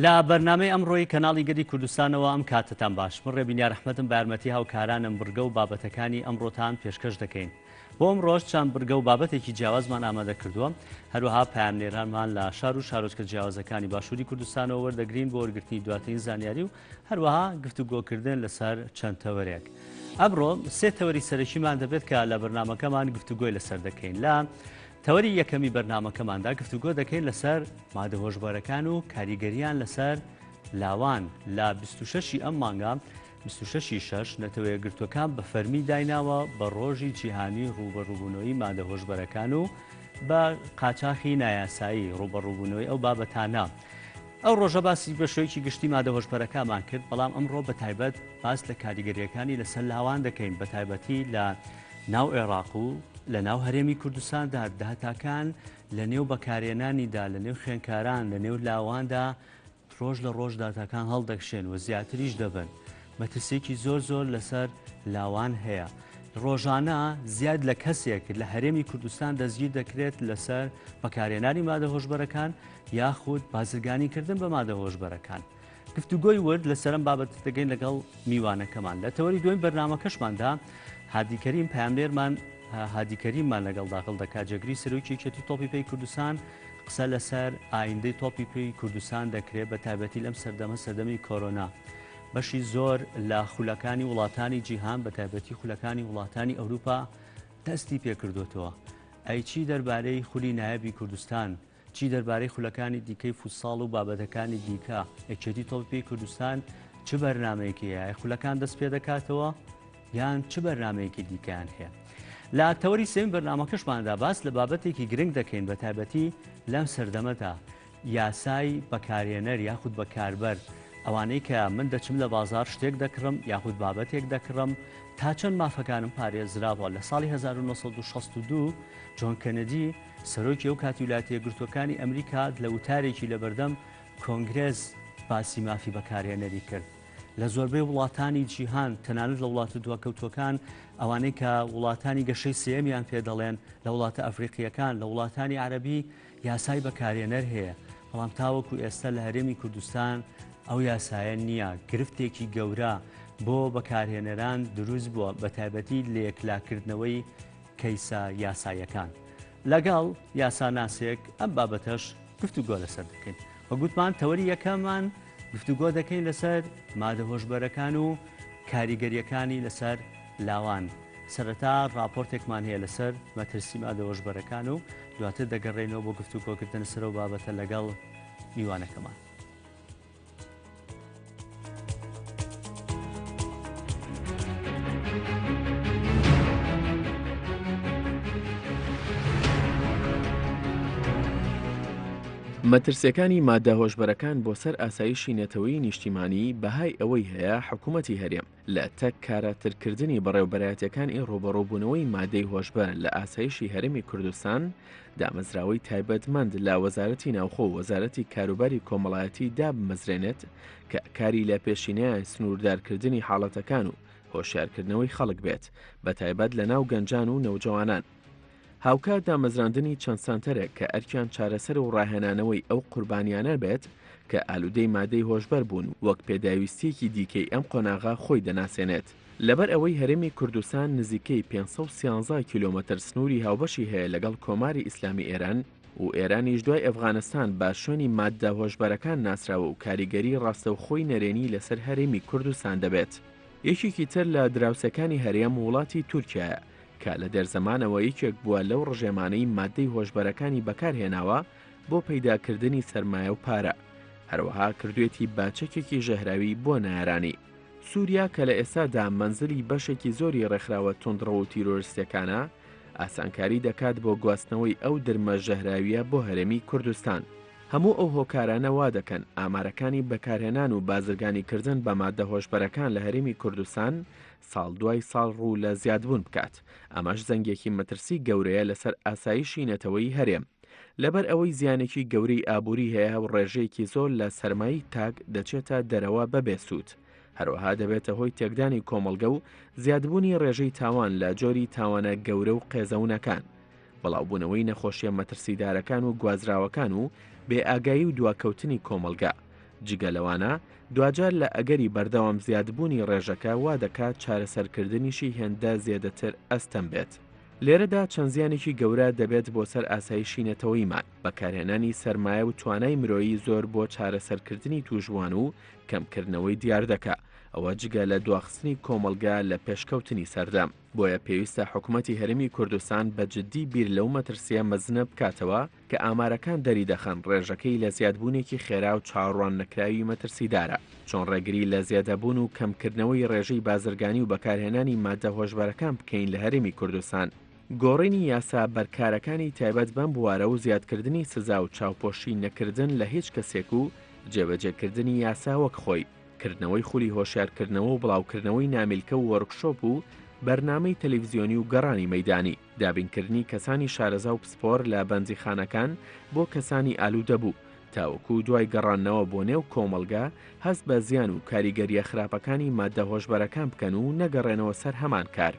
لە بەرنامەی ئەمڕۆی کەناڵی گەلی کوردستانەوە ئەم کاتەتان باش من ڕێبینیار ئەحمەدم بە یارمەتی هاوکارانم بڕگە و بابەتەکانی ئەمڕۆتان پێشکەش دەکەین. بۆ ئەمڕۆش چەند بڕگە و بابەتێکی جیاوازمان ئامادە کردووە، هەروەها پەیامنێرانمان لە شار و شارۆچکە جیاوازەکانی باشووری کوردستانەوە وەردەگرین بۆ وەرگرتنی دواترین زانیاری و هەروەها گفتوگۆکردن لەسەر چەند تەوەرێک. ئەمڕۆ سێ تەوەری سەرەکیمان دەبێت کە لە بەرنامەکەمان گفتوگۆی لەسەر دەکەین. لە تەوەری یەکەمی بەرنامەکەماندا گفتوگۆ دەکەین لەسەر مادە هۆشبەرەکان و کاریگەریان لەسەر لاوان لە 26 ی ئەم مانگە 26 ی شەش، نەتەوەیەکگرتووەکان بە فەرمی دایناوە بە ڕۆژی جیهانی ڕووبەڕووبوونەوەی مادە هۆشبەرەکان و بە قاچاخی نایاسایی ڕووبەڕووبوونەوەی ئەو بابەتانە. ئەو ڕۆژە باسی بە شێوەیەکی گشتی مادە هۆشبەرەکانمان کرد، بەڵام ئەمڕۆ بە تایبەت باس لە کاریگەرییەکانی لەسەر لاوان دەکەین، بە تایبەتی لە ناو عێراق و لە ناو هەرێمی کوردستاندا داتاکان لە نێو بەکارهێنانیدا لە نێو خوێندکاران لە نێو لاواندا ڕۆژ لە ڕۆژ داتاکان هەڵدەکشێن و زیاتریش دەبن، مەترسییەکی زۆر زۆر لەسەر لاوان هەیە. ڕۆژانە زیاد لە کەسێک لە هەرێمی کوردستان دەستگیر دەکرێت لەسەر بەکارهێنانی مادە هۆشبەرەکان یاخود بازرگانیکردن بە مادە هۆشبەرەکان. گفتوگۆی ورد لەسەر ئەم بابەتە دەگەین لەگەڵ میوانەکەمان. لە تەوەری دووەمی بەرنامەکەشماندا هادی کەریم پەیامنێرمان هادی کەریممان لەگەڵ داخڵ دەکات، جێگری سەرۆکی یەکێتی تۆپی پێی کوردستان، قسە لەسەر ئایندەی تۆپی پێی کوردستان دەکرێت بە تایبەتی لەم سەردەمە سەردەمی کۆرۆنا بەشی زۆر لە خولەکانی وڵاتانی جیهان بە تایبەتی خولەکانی وڵاتانی ئەوروپا دەستی پێکردوتەوە ئەی چی دەربارەی خولی نایابی کوردستان چی دەربارەی خولەکانی دیکەی فوتساڵ و بابەتەکانی دیکە یەکێتی تۆپی پێی کوردستان چ بەرنمەیەکی هەیە خولەکان دەست پێ دەکاتەوە یان چ بەرنمەیەکی دیکەیان هەیە لە تەوەری سێم بەرنمەکەشماندا باس لە بابەتێکی گرنگ دەکەین بە تایبەتی لەم سەردەمەدا یاسای بەکارهێنەر یاخود بەکاربەر ئەوانەی کە من دەچم لە بازار شتێک دەکڕم یاخود بابەتێک دەکڕم تا چەند مافەکانم پارێزراوە لە ساڵی 1962 جۆن کەنەدی سەرۆکی ئەو کاتی ویلایەتە یەکگرتووەکانی ئەمریکا لە وتارێکی لەبەردەم کۆنگرێس باسی مافی بەکارهێنەری کرد. لە زۆربەی وڵاتانی جیهان، تەنانەت لە وڵاتە دواکەوتووەکان، ئەوانەی کە وڵاتانی گەشەی سێیەمیان پێ دەڵێن، لە وڵاتە ئەفریقییەکان، لە وڵاتانی عەرەبی یاسای بەکارهێنەر هەیە، بەڵام تاوەکو ئێستا لە هەرێمی کوردستان ئەو یاسایە نییە، گرفتێکی گەورە بۆ بەکارهێنەران دروست بووە، بەتایبەتی لە یەکلاکردنەوەی کەیسە یاساییەکان. لەگەڵ یاساناسێک ئەم بابەتەش گفتوگۆ لەسەر دەکەین. وە گوتمان تەوەری یەکەممان گفتوگۆ دەکەین لەسەر مادە هۆشبەرەکان و کاریگەریەکانی لەسەر لاوان. سەرەتا راپۆرتێکمان هەیە لەسەر مەترسی مادە هۆشبەرەکان و دواتر دەگەڕێینەوە بۆ گفتوگۆکردن لەسەر ئەو بابەتە لەگەڵ میوانەکەمان. مەترسیەکانی مادە هۆشبەرەکان بۆ سەر ئاسایشی نەتەوەیی نیشتیمانی بەهای ئەوەی هەیە حکوومەتی هەرێم لە تەک کاراترکردنی بەڕێوبەرایەتەکانی ڕووبەڕووبوونەوەی مادەی هۆشبەر لە ئاسایشی هەرێمی کوردستان دامەزراوەی تایبەتمەند لە وەزارەتی ناوخۆ و وەزارەتی کاروباری کۆمەڵایەتی دابمەزرێنێت کە کاری لە پێشینەیان سنووردارکردنی حاڵەتەکان و هۆشیارکردنەوەی خەڵک بێت بەتایبەت لە ناو گەنجان و نەوجەوانان. هاوکات دامەزراندنی چەند سەنتەرێک کە ئەرکیان چارەسەر و ڕاهێنانەوەی ئەو قوربانیانە بێت کە ئالوودەی مادەی هۆشبەر بوون وەک پێداویستییەکی دیکەی ئەم قۆناغە خۆی دەناسێنێت. لەبەر ئەوەی هەرێمی کوردستان نزیکەی 513 کیلۆمەتر سنووری هاوبەشی هەیە لەگەڵ کۆماری ئیسلامی ئێران و ئێرانیش دوای ئەفغانستان بە شوێنی ماددە هۆشبەرەکان ناسراوە و کاریگەری ڕاستەوخۆی نەرێنی لەسەر هەرێمی کوردستان دەبێت. یەکێکی تر لە دراوسێکانی هەرێم وڵاتی تورکیایە کە لە دێرزەمانەوە یەکێک بووە لەو ڕژێمانەی ماددەی هۆشبەرەکانی بەکارهێناوە بۆ پەیداکردنی سەرمایە و پارە، هەروەها کردوێتی بە چەکێکی ژەهراوی بۆ نەیارانی. سوریا کە لە ئێستادا مەنزلی بەشێکی زۆری ڕێکخراوە توندڕەو و تیرۆرستیەکانە، ئاسانکاری دەکات بۆ گواستنەوەی ئەو درمە ژەهراویە بۆ هەرێمی کوردستان. هەموو ئەو هۆکارانە وا دەکەن ئامارەکانی بەکارهێنان و بازرگانیکردن بە ماددە هۆشبەرەکان لە هەرێمی کوردستان ساڵ دوای ساڵ ڕوو لە زیادبوون بکات، ئەمەش زەنگێکی مەترسی گەورەیە لەسەر ئاسایشی نەتەوەیی هەرێم. لەبەر ئەوەی زیانێکی گەورەی ئابووری هەیە و ڕێژەیەکی زۆر لە سەرمایەی تاک دەچێتە دەرەوە بەبێ سوود. هەروەها دەبێتە هۆی تێکدانی کۆمەڵگە و زیادبوونی ڕێژەی تاوان لە جۆری تاوانە گەورە و قێزەونەکان. بڵاوبوونەوەی نەخۆشیە مەترسیدارەکان و گوازراوەکان و بێ ئاگایی و دواکەوتنی کۆمەڵگە. جگە لەوانە دواجار لە ئەگەری بەردەوام زیادبوونی ڕێژەکە وا دەکات چارەسەرکردنیشی هێندە زێدەتر ئەستەم بێت. لێرەدا چەند زیانێکی گەورە دەبێت بۆ سەر ئاسایشی نەتەوەییمان، بەکارهێنانی سەرمایە و توانای مرۆیی زۆر بۆ چارەسەرکردنی تووشبووان و کەمکردنەوەی دیاردەکە، ئەوە جگە لە دواخستنی کۆمەڵگە لە پێشکەوتنی سەردەم. بۆیە پێویستە حکومەتی هەرێمی کوردستان بە جددی بیر لەو مەترسییە مەزنە بکاتەوە کە ئامارەکان دەریدەخەن ڕێژەکەی لە زیادبوونێکی خێرا و چاوەڕواننەکراوی مەترسیدارە. چۆن ڕێگری لە زێدەبوون و کەمکردنەوەی ڕێژەی بازرگانی و بەکارهێنانی ماددە هۆشبەرەکان بکەین لە هەرێمی کوردستان؟ گۆڕینی یاسا بەرکارەکانی تایبەت بەم بوارە و زیادکردنی سزا و چاوپۆشی نەکردن لە هیچ کەسێک و جێبەجێکردنی یاسا وەک خۆی. کردنەوەی خولی هۆشیارکردنەوە و بڵاوکردنەوەی نامیلکە و وۆرکشۆپ و بەرنامەی تەلەفزیۆنی و گەڕانی مەیدانی، دابینکردنی کەسانی شارەزا و پسپۆر لە بەندیخانەکان بۆ کەسانی ئالوودەبوو، تاوەکو دوای گەڕاندنەوە بۆ نێو کۆمەڵگە هەست بە زیان و کاریگەرییە خراپەکانی ماددە هۆشبەرەکان بکەن و نەگەڕێنەوە سەر هەمان کار.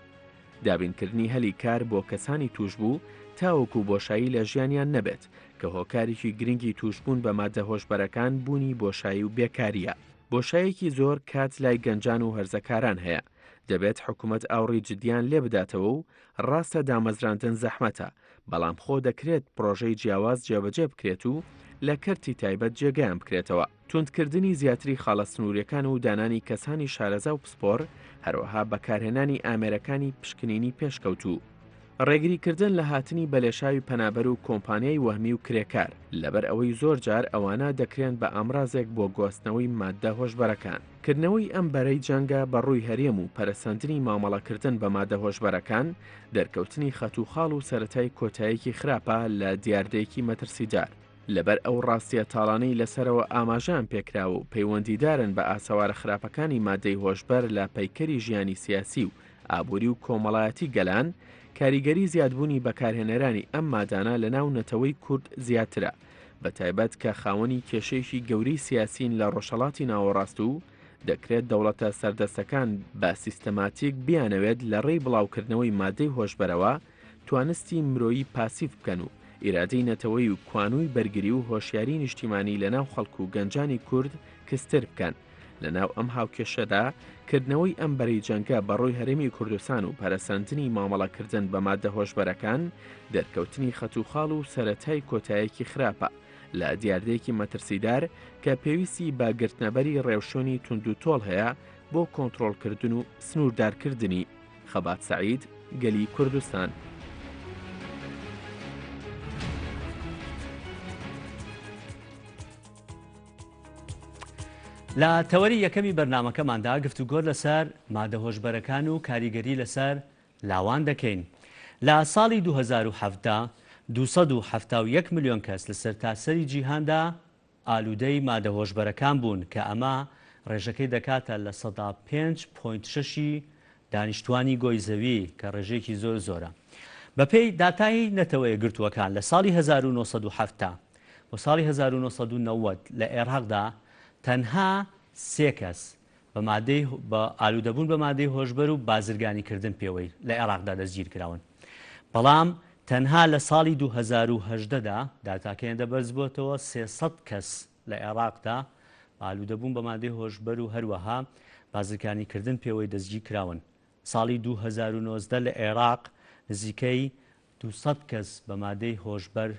دابینکردنی هەلی کار بۆ کەسانی تووشبوو تاوەکو بۆشایی لە ژیانیان نەبێت، کە هۆکارێکی گرنگی تووشبوون بە ماددە هۆشبەرەکان بوونی بۆشایی و بێکارییە. بۆشایەکی زۆر کات لای گەنجان و هەرزەکاران هەیە، دەبێت حکومەت ئاوڕی جدیان لێ بداتەوە و ڕاستە دامەزراندن زەحمەتە، بەڵام خۆ دەکرێت پڕۆژەی جیاواز جێبەجێ بکرێت و لە کەرتی تایبەت جێگەیان بکرێتەوە. توندکردنی زیاتری خاڵە سنوورییەکان و دانانی کەسانی شارەزا و پسپۆڕ، هەروەها بەکارهێنانی ئامێرەکانی پشکنینی پێشکەوتوو. ڕێگریکردن لە هاتنی بەلێشاوی پەنابەر و کۆمپانیای وەهمی و کرێکار، لەبەر ئەوەی زۆر جار ئەوانە دەکرێن بە ئامرازێک بۆ گواستنەوەی ماددە هۆشبەرەکان. کردنەوەی ئەم بەرەی جەنگە بە ڕووی هەرێم و پەرەسەندنی مامەڵەکردن بە مادە هۆشبەرەکان، دەرکەوتنی خەت و خاڵ و سەرەتای کۆتایەکی خراپە لە دیاردەیەکی مەترسیدار. لەبەر ئەو ڕاستییە تاڵانەی لە سەرەوە ئاماژەیان پێکراوە و پەیوەندیدارن بە ئاسەوارە خراپەکانی مادەی هۆشبەر لە پەیکەری ژیانی سیاسی و ئابووری و کۆمەڵایەتی گەلان، کاریگەری زیادبوونی بەکارهێنەرانی ئەم مادانە لە ناو نەتەوەی کورد زیاترە، بە تایبەت کە خاوەنی کێشەیەکی گەورەی سیاسین لە ڕۆژهەڵاتی ناوەڕاست و دەکرێت دەوڵەتە سەردەستەکان بە سیستەماتیک بیانەوێت لە ڕێی بڵاوکردنەوەی مادەی هۆشبەرەوە توانستی مرۆیی پاسیڤ بکەن و ئیرادەی نەتەوەیی و کوانووی بەرگری و هۆشیاری نیشتیمانی لە ناو خەڵک و گەنجانی کورد کزتر بکەن. لە ناو ئەم هاوکێشەدا، کردنەوەی ئەم بەرەی جەنگە بە ڕووی هەرێمی کوردستان و پەرەسەندنی مامەڵەکردن بە ماددە هۆشبەرەکان، دەرکەوتنی خەت و خاڵ و سەرەتای کۆتایەکی خراپە لە دیاردەیەکی مەترسیدار کە پێویستی بە گرتنەبەری ڕێوشوێنی توندوتۆڵ هەیە بۆ کۆنتڕۆڵکردن و سنووردارکردنی. خەبات سەعید، گەلی کوردستان. لە تەوەری یەکەمی بەرنامەکەماندا گفتوگۆ لەسەر مادە هۆشبەرەکان و کاریگەری لەسەر لاوان دەکەین. لە ساڵی 2017 271 ملیۆن کەس لە سەرتاسەری جیهاندا ئالوودەی مادە هۆشبەرەکان بوون کە ئەمە ڕێژەکەی دەکاتە 5.6% ی دانیشتوانی گۆی زەوی کە ڕێژەیەکی زۆر زۆرە. بەپێی داتای نەتەوەیەکگرتووەکان لە ساڵی 1970 بۆ ساڵی 1990 لە ئێراقدا تەنها سێ کەس بە مادەی بە ئالوودەبوون بە مادەی هۆشبەر و بازرگانیکردن پێوەی لە ئێراقدا دەستگیرکراون. بەڵام تەنها لە ساڵی 2018 دا داتاکە هێندە بەرزبووەتەوە 300 کەس لە ئێراقدا بە ئالوودەبوون بە مادەی هۆشبەر و هەروەها بازرگانیکردن پێوەی دەستگیرکراون. ساڵی 2019 لە ئێراق نزیکەی 200 کەس بە مادەی هۆشبەر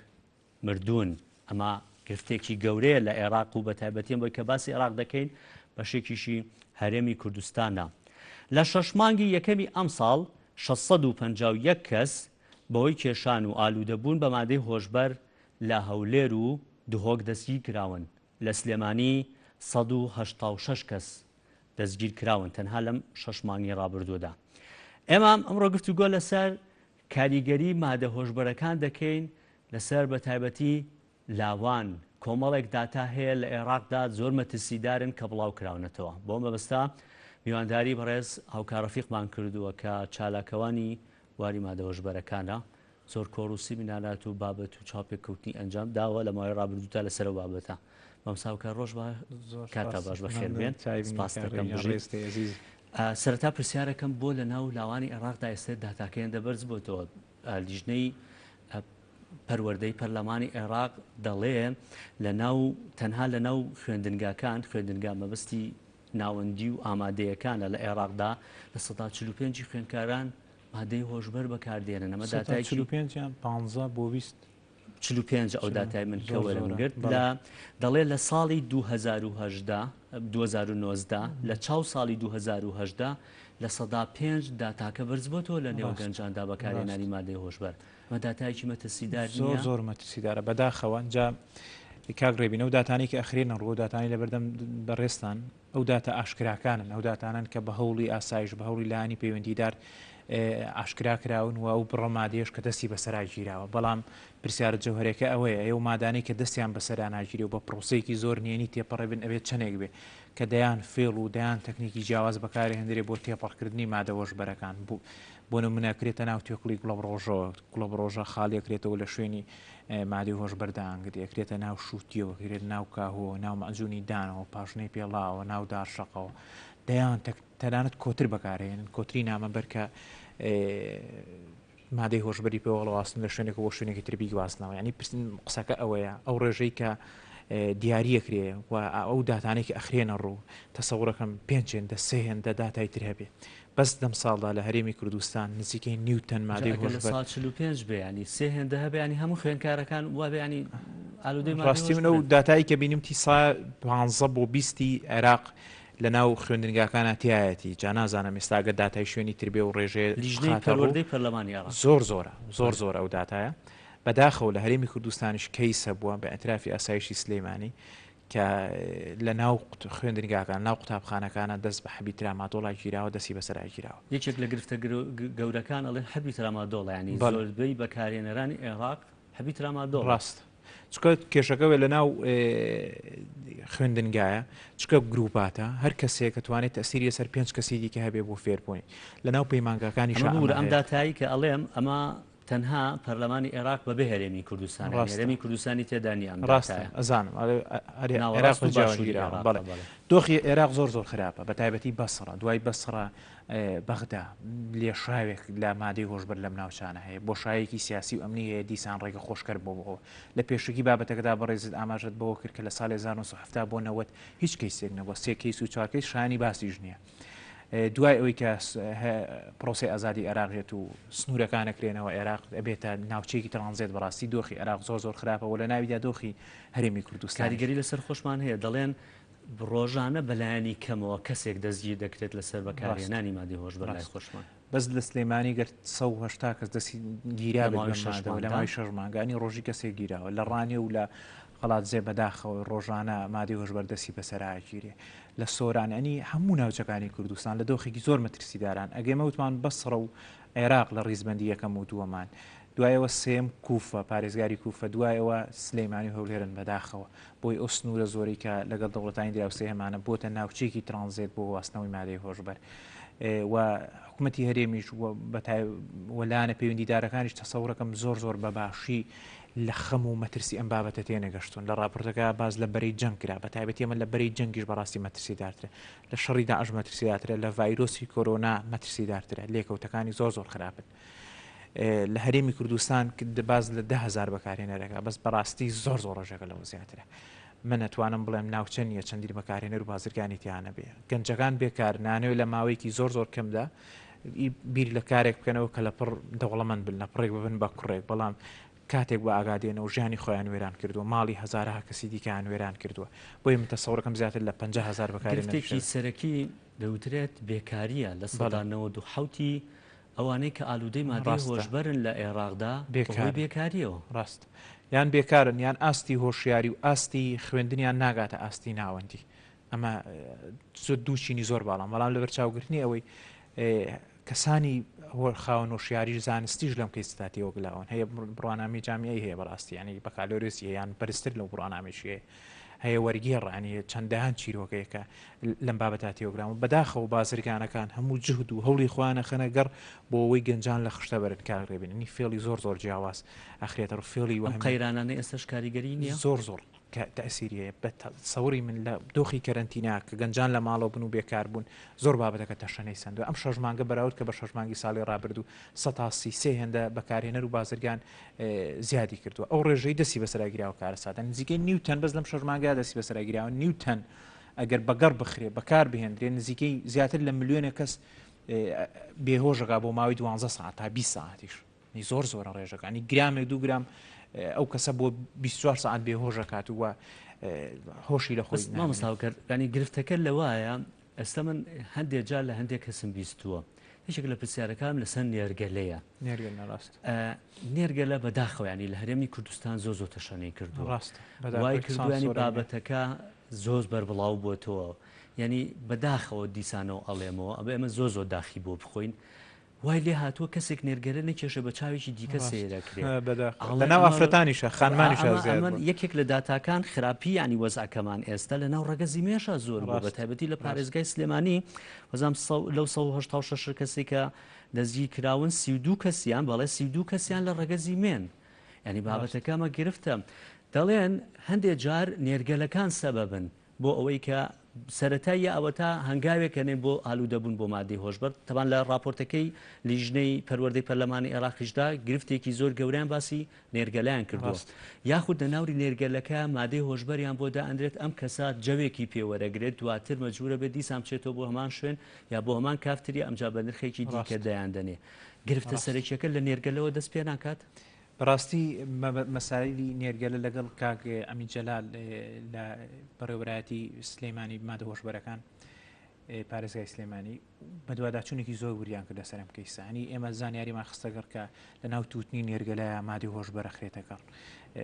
مردوون، ئەمە گرفتێکی گەورەیە لە عێراق و بەتایبەتی ئەمڕۆی کە باسی عێراق دەکەین بەشێکیشی هەرێمی کوردستانە. لە شەش مانگی یەکەمی ئەمساڵ 651 کەس بەهۆی کێشان و ئالوودەبوون بە مادەی هۆشبەر لە هەولێر و دهۆک دەستگیرکراون، لە سلێمانی 186 کەس دەستگیرکراون تەنها لەم شەش مانگی ڕابردوودا. ئێمە ئەمڕۆ گفتوگۆ لەسەر کاریگەری مادە هۆشبەرەکان دەکەین لەسەر بەتایبەتی لاوان، کۆمەڵێک داتا هەیە لە ئێراقدا زۆر مەترسیدارن کە بڵاو کراونەتەوە، بۆ مەبەستە میوانداری بەڕێز هاوکار ڕەفیقمان کردووە کە چالاکەوانی بواری مادە هۆشبەرەکانە، زۆر کۆڕ و سیمینارات و بابەت و چاوپێکەوتنی ئەنجام داوە لە ماوەی ڕابردوودا لەسەر ئەو بابەتە. مامۆستا هاوکار ڕۆژ باش، کاتتان باش، بەخێربێن، سپاست دەکەم، بژیت. سەرەتا پرسیارەکەم بۆ لە ناو لاوانی عێراقدا ئێستا داتاکە هێندە بەرز بۆتەوە لیژنەی پەروەردەی پەرلەمانی عێراق دەڵێ لە ناو تەنها لە ناو خوێندنگاکان، خوێندنگا مەبەستی ناوەندی و ئامادەیەکانە لە عێراقدا 45% ی خوێندکاران مادەی هۆشبەر بەکاردێنن. ئەمە داتایەکی 45 یان 15 بۆ 20 45 ئەو داتای من کە وەرم گرت لە دەڵێ لە ساڵی 2018 2019 لە چاو ساڵی 2018 5% داتاکە بەرزبۆتەوە لە نێو گەنجاندا بەکارهێنانی مادەی هۆشبەر. ئەمە داتایەکی مەترسیدار زۆر نییە؟ زۆر مەترسیدارە بەداخەوە. جا کاک ڕێبین ئەو داتانەی کە ئەخرێنە ڕوو ئەو داتانەی لەبەردەم بەڕێزتان ئەو داتا ئاشکراکانن ئەو داتانەن کە بە هەوڵی ئاسایش بە هەوڵی لایەنی پەیوەندیدار ئاشکرا کراون و ئەو بڕە مادەیەش کە دەستی بەسەرا گیراوە بەڵام پرسیارە جەوهەرەکە ئەوەیە ئەو مادانەی کە دەستیان بەسەرا ناگیرێ و بە پرۆسەیەکی زۆر نهێنی تێپەڕێ بن ئەبێت چەندێک بێ کە دەیان فێڵ و دەیان تەکنیکی جیاواز بەکارهێندرێ بۆ تێپەڕکردنی مادە هۆشبەرەکان بوو بۆ نمونە ئەکرێتە ناو توێکڵی گوڵەبڕۆژەوە، گوڵەبڕۆژە خاڵی ئەکرێتەوە لە شوێنی مادەی هۆشبەر دانگرێ، ئەکرێتە ناو شووتیەوە، ئەکرێتە ناو کاهووەوە، ناو مەعجونی دانەوە، پاژنەی پێڵاوە، ناو دارشەقەوە، دەیان تەک تەنانەت کۆتر بەکارهێنن، کۆتری نامەبەر کە مادەی هۆشبەری پێوە هەڵواستن لە شوێنێک بۆ شوێنێکی تر بیگواستنەوە. یعنی قسەکە ئەوەیە ئەو ڕێژەی کە دیاریەکرێ و ئەو داتانەی کە ئەخرێنە ڕوو تەسەوڕەکەم پێنج هێندە سێ هێندە داتای تر هەبێ. بەس لەم ساڵدا لە هەرێمی کوردستان نزیکەی نیو تەن جا مادەی ئەگەر لە هۆشبەر. سا 45 بێ یانی سێ هێندە هەبێ یانی هەموو خوێندکارەکان وابێ یانی ئالوودەی مادەی ڕاستی من ئەو هۆشبەرن. داتای کە بینیم تی سا 15 بۆ 20 عێراق لە ناو خوێندنگاکانا تیایەتی جا نازانم ئێستا ئەگەر داتای شوێنی تر بێ و ڕێژەیە لیژنەی بخاتە ڕوو پەروەردەی پەرلەمانی عێراق. زۆر زۆرە زۆر بەڵێ. زۆرە ئەو داتایە بەداخەوە لە هەرێمی کوردستانیش کەیس هەبووە بە ئیعترافی ئاسایشی سلێمانی کە لە ناو خوێندنگاکان ناو قوتابخانەکانە دەست بە حەبی ترامادۆڵا گیراوە دەستی بەسەرا گیراوە. یەکێک لە گرفتە گەورەکان ئەڵێن حەبی ترامادۆڵە یانی زۆربەی بەکارهێنەرانی عێراق حەبی ترامادۆڵە. ڕاستە چونکە کێشەکە لە ناو خوێندنگایە چکە گروپاتە هەر کەسێک کە توانێت تەسیری لەسەر پێنج کەسی دیکە هەبێ بۆ فێربوونی لە ناو پەیمانگاکانی ئەمە بورە ئەم داتایی کە ئەڵێم ئەمە تەنها پەرلەمانی عێراق بەبێ هەرێمی کوردستان یانی هەرێمی کوردستانی تێدا نییە ئەم ڕاستە داتایە. ئەزانم ئەرێ ئەرێ عێراق ناوەڕاست و بە جیاوە باشووری گیراوە عێراقە بەڵێ بەڵێ. دۆخی عێراق زۆر زۆر خراپە بە تایبەتی بەسڕە دوای بەسڕە بەغدا لێشاوێک لە مادەی هۆشبەر لەم ناوچانە هەیە بۆشایەکی سیاسی و ئەمنی هەیە دیسان ڕێگە خۆشکەر بۆ بۆ لە پێشەکی بابەتەکەدا بەڕێزت ئاماژەت بەوە کرد کە لە ساڵی 1970 بۆ 90 هیچ کەیسێک نەبووە سێ کەیس و چوار کەیس شایانی باسیش نییە دوای ئەوەی کە پرۆسەی ئازادی عێراق یەت و سنوورەکان ئەکرێنەوە عێراق ئەبێتە ناوچەیەکی ترانزێت بەڕاستی دۆخی عێراق زۆر زۆر خراپە و لە ناویدا دۆخی هەرێمی کوردستان کاریگەری لەسەر خۆشمان هەیە دەڵێن ڕۆژانە بەلایەنی کەمەوە کەسێک دەستگیر دەکرێت لەسەر بەکارهێنانی مادەی هۆشبەر لای خۆشمان. بەس لە سلێمانی گەر 180 کەس دەستی گیرا بێت بەم مادەوە لە ماوەی شەش مانگا ینی ڕۆژی کەسێک گیراوە لە ڕانیە و لە قەڵادزێ بەداخەوە ڕۆژانە مادەی هۆشبەر دەستی بەسەرا گیرێ لە سۆران ینی هەموو ناوچەکانی کوردستان لە دۆخێکی زۆر مەترسیداران ئەگەر ئێمە وتمان بەسڕە و عێراق لە ڕیزبەندی یەکەم و دووەمان دوایەوە سێم کوفە پارێزگاری کوفە دوایەوە سلەیمانی و هەولێرن بەداخەوە بۆی ئەو سنوورە زۆرەی کە لەگەڵ دەوڵەتانی دراوسێ هەمانە بۆتە ناوچەیەکی ترانزێت بۆ گواستنەوەی مادەی هۆشبەر و حکومەتی هەرێمیش و لایەنە پەیوەندیدارەکانیش تەسەورەکەم زۆر زۆر بە باشی لە خەم و مەترسی ئەم بابەتە تێنەگەشتون لە راپۆرتەکە باس لە بەرەی جەنگ کرا بە تایبەتی ئەمە لە بەرەی جەنگیش بەڕاستی مەترسیدارترە لە شەڕی داعش مەترسیدارترە لە ڤایرۆسی کۆرۆنا مەترسیدارترە لێکەوتەکانی زۆر زۆر خراپن لە هەرێمی کوردستان باز لە 10هزار بەکارهێنەرەکە بەس بەڕاستی زۆر زۆر ڕێژەکە لەوە زیاترە من ئەتوانم بڵێم ناوچە نییە چەندین بەکارهێنەر و بازرگانی تیا نەبێ گەنجەکان بێکار نانەوێ لە ماوەیەکی زۆر زۆر کەمدا بیر لە کارێک بکەنەوە کە لە پڕ دەوڵەمەند بن لە پڕێک ببن بە کوڕێک بەڵام کاتێک بە ئاگا دێنەوە ژیانی خۆیان وێران کردووە ماڵی هەزارەها کەسی دیکەیان وێران کردووە بۆیە من تەسەورەکەم زیاتر لە 50 هەزار بەکارهێنەر گرفتێکی سەرەکی دەوترێت بێکارییە 97% ی ئەوانەی کە ئالوودەی مادەی هۆشبەرن لە عێراقدا بەهۆی بێکارییەوە. ڕاست. یان بێکارن یان ئاستی هۆشیاری و ئاستی خوێندنیان ناگاتە ئاستی ناوەندی. ئەمە دوو چینی زۆر باڵان بەڵام لەبەرچاوگرتنی ئەوەی کەسانی خاوەن هۆشیاریش زانستیش لەم کەیسەدا تێوەگلاون هەیە بڕوانامەی جامیعی هەیە بەڕاستی یانی بەکالۆریۆسی هەیە یان بەرزتر لەو بڕوانامەیشی هەیە هەیە وەرگێڕ ینی چەندەهان چیرۆکەیە کە لەم بابەتە تێوەگلاون بەداخەوە بازرگانەکان هەموو جهد و هەوڵی خۆیان ئەخەنە گەڕ بۆ ئەوەی گەنجان لە خشتە بەرن کاک ڕێبین ینی فێڵی زۆر زۆر جیاواز ئەخرێتە ڕوو فێڵی ئەم وەهمی قەیرانانەی ئێستاش کاریگەری نییە؟ زۆر زۆر. کە تەئسیری هەیە بە تەسەوری من لە دۆخی کەرەنتینا کە گەنجان لە ماڵەوە بوون و بێکار بوون زۆر بابەتەکە تەشەنەی سەندوە ئەم شەش مانگە بەراورد کە بە شەش مانگی ساڵی ڕابردوو 33 هێندە بەکارهێنەر و بازرگان زیادی کردووە ئەو ڕێژەی دەستی بەسەرا گیراوە کارەساتە نزیکەی نیو تەن بەس لەم شەش مانگە دەستی بەسەرا گیراوە نیو تەن ئەگەر بەگەڕ بخرێ بەکار بهێندرێ نزیکەی زیاتر لە ملیۆنێک کەس بێهۆشەکە بۆ ماوەی دوانزە ساعت تا 20 ساعتیش نی زۆر زۆرە ڕێژەکانی گرامێک دوو گرام ئەو کەسە بۆ 24 ساعت بێهۆشەکات و هۆشی لە خۆی مامۆستا هاوکار ینی گرفتەکە لەوایە ئێستا من هەندێک جار لە هەندێک کەسم بیستووە یەکێک لە پرسیارەکانم لەسەر نێرگەلەیە ڕاست نێرگەلە بەداخەوە ینی لە هەرێمی کوردستان زۆ زۆ تەشەنەی کردووە ڕاست وای کردوانی بابەتەکە زۆز بەربڵاو بۆتەوە یعنی بەداخەوە دیسانەوە ئەڵێمەوە ئەبێ ئەمە زۆ زۆر داخی بۆ بخۆین وای لێ هاتووە کەسێک نێرگەلە نەکێشێ بە چاوێکی دیکە سەیرەکرێ. لە ناو ئافرەتانیشە خانمانیشە زیاد بووە. یەکێک لە داتاکان خراپی یانی وەزعەکەمان ئێستا لە ناو ڕەگەزی مێشە زۆر بووە بە تایبەتی لە پارێزگای سلێمانی وەزام لەو 186 کەسێک کە دەستگیر کراون 32 کەسیان بەڵێ 32 کەسیان لە ڕەگەزی مێن ینی بابەتەکەمە گرفتە دەڵێن هەندێک جار نێرگەلەکان سەبەبن بۆ ئەوەی کە سەرەتا یا ئەوەتا هەنگاوێک ئەنێن بۆ ئالوودەبوون بۆ مادەی هۆشبەر، تەبان لە ڕاپۆرتەکەی لیژنەی پەروەردەی پەرلەمانی عێراقیشدا گرفتێکی زۆر گەورەیان باسی نێرگەلەیان کردووە، یاخود لە ناوری نێرگەلەکە مادەی هۆشبەریان بۆ دائەنرێت ئەم کەسە جەوێکی پێ وەرەگرێت دواتر مەجبورە بێت دیسان بچێتەوە بۆ هەمان شوێن یا بۆ هەمان کافتریا ئەمجا بە نرخێکی دیکە دەیاندەنێ. گرفتە سەرەکیەکە لە نێرگەلەوە دەست پێ ناکات؟ بەڕاستی مەسایلی نێرگەلە لەگەڵ کاک ئەمین جەلال لە بەڕێوەبەرایەتی سلێمانی مادە هۆشبەرەکان پارێزگای سلێمانی بەدواداچوونێکی زۆر وریان کرد لەسەر ئەم کەیسە هەنی ئێمە زانیاریمان خستە گەڕ کە لە ناو تووتنی نێرگەلایە مادی هۆشبەرە خرێتە گەڕ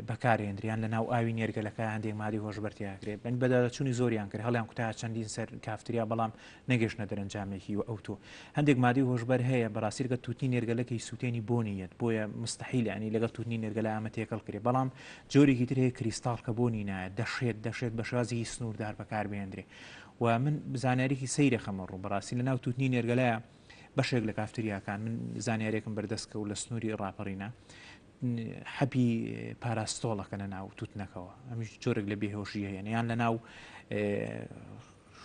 بەکارێندریان لە ناو ئاوی نێرگەلەکە هەندێک مادی هۆشبەر تیاکرێت بن بەداداچوونی زۆریان کرد هەڵیان کوتا چەندین سەر کافتریا بەڵام نەگەشتنە دەرەنجامێکی و ئەوتۆ. هەندێک مادەی هۆشبەر هەیە بەڕاستی لەگەڵ تووتنی نێرگەلەکەی سووتێنی بۆنی یەت بۆیە مستحیل یانی لەگەڵ تووتنی نێرگەلە ئەمە تێکەڵ کرێ بەڵام جۆرێکی تر هەیە کریستاڵ کە بۆنی نایەت دەشێت دەشێت بە شێوازێکی سنووردار بەکاربهێندرێ و من زانیاریکی سەیرە خەمە ڕوو بەڕاستی لە ناو تووتنی نێرگەلەیە بەشێک لە کافتریاکان من زانیارێکم بەردەست کەوت لە سنووری ڕاپەڕینە حەبی پاراستۆڵ ئەکەنە ناو توتنەکەوە ئەمیش جۆرێک لە بێهۆشی هەیە یان لە ناو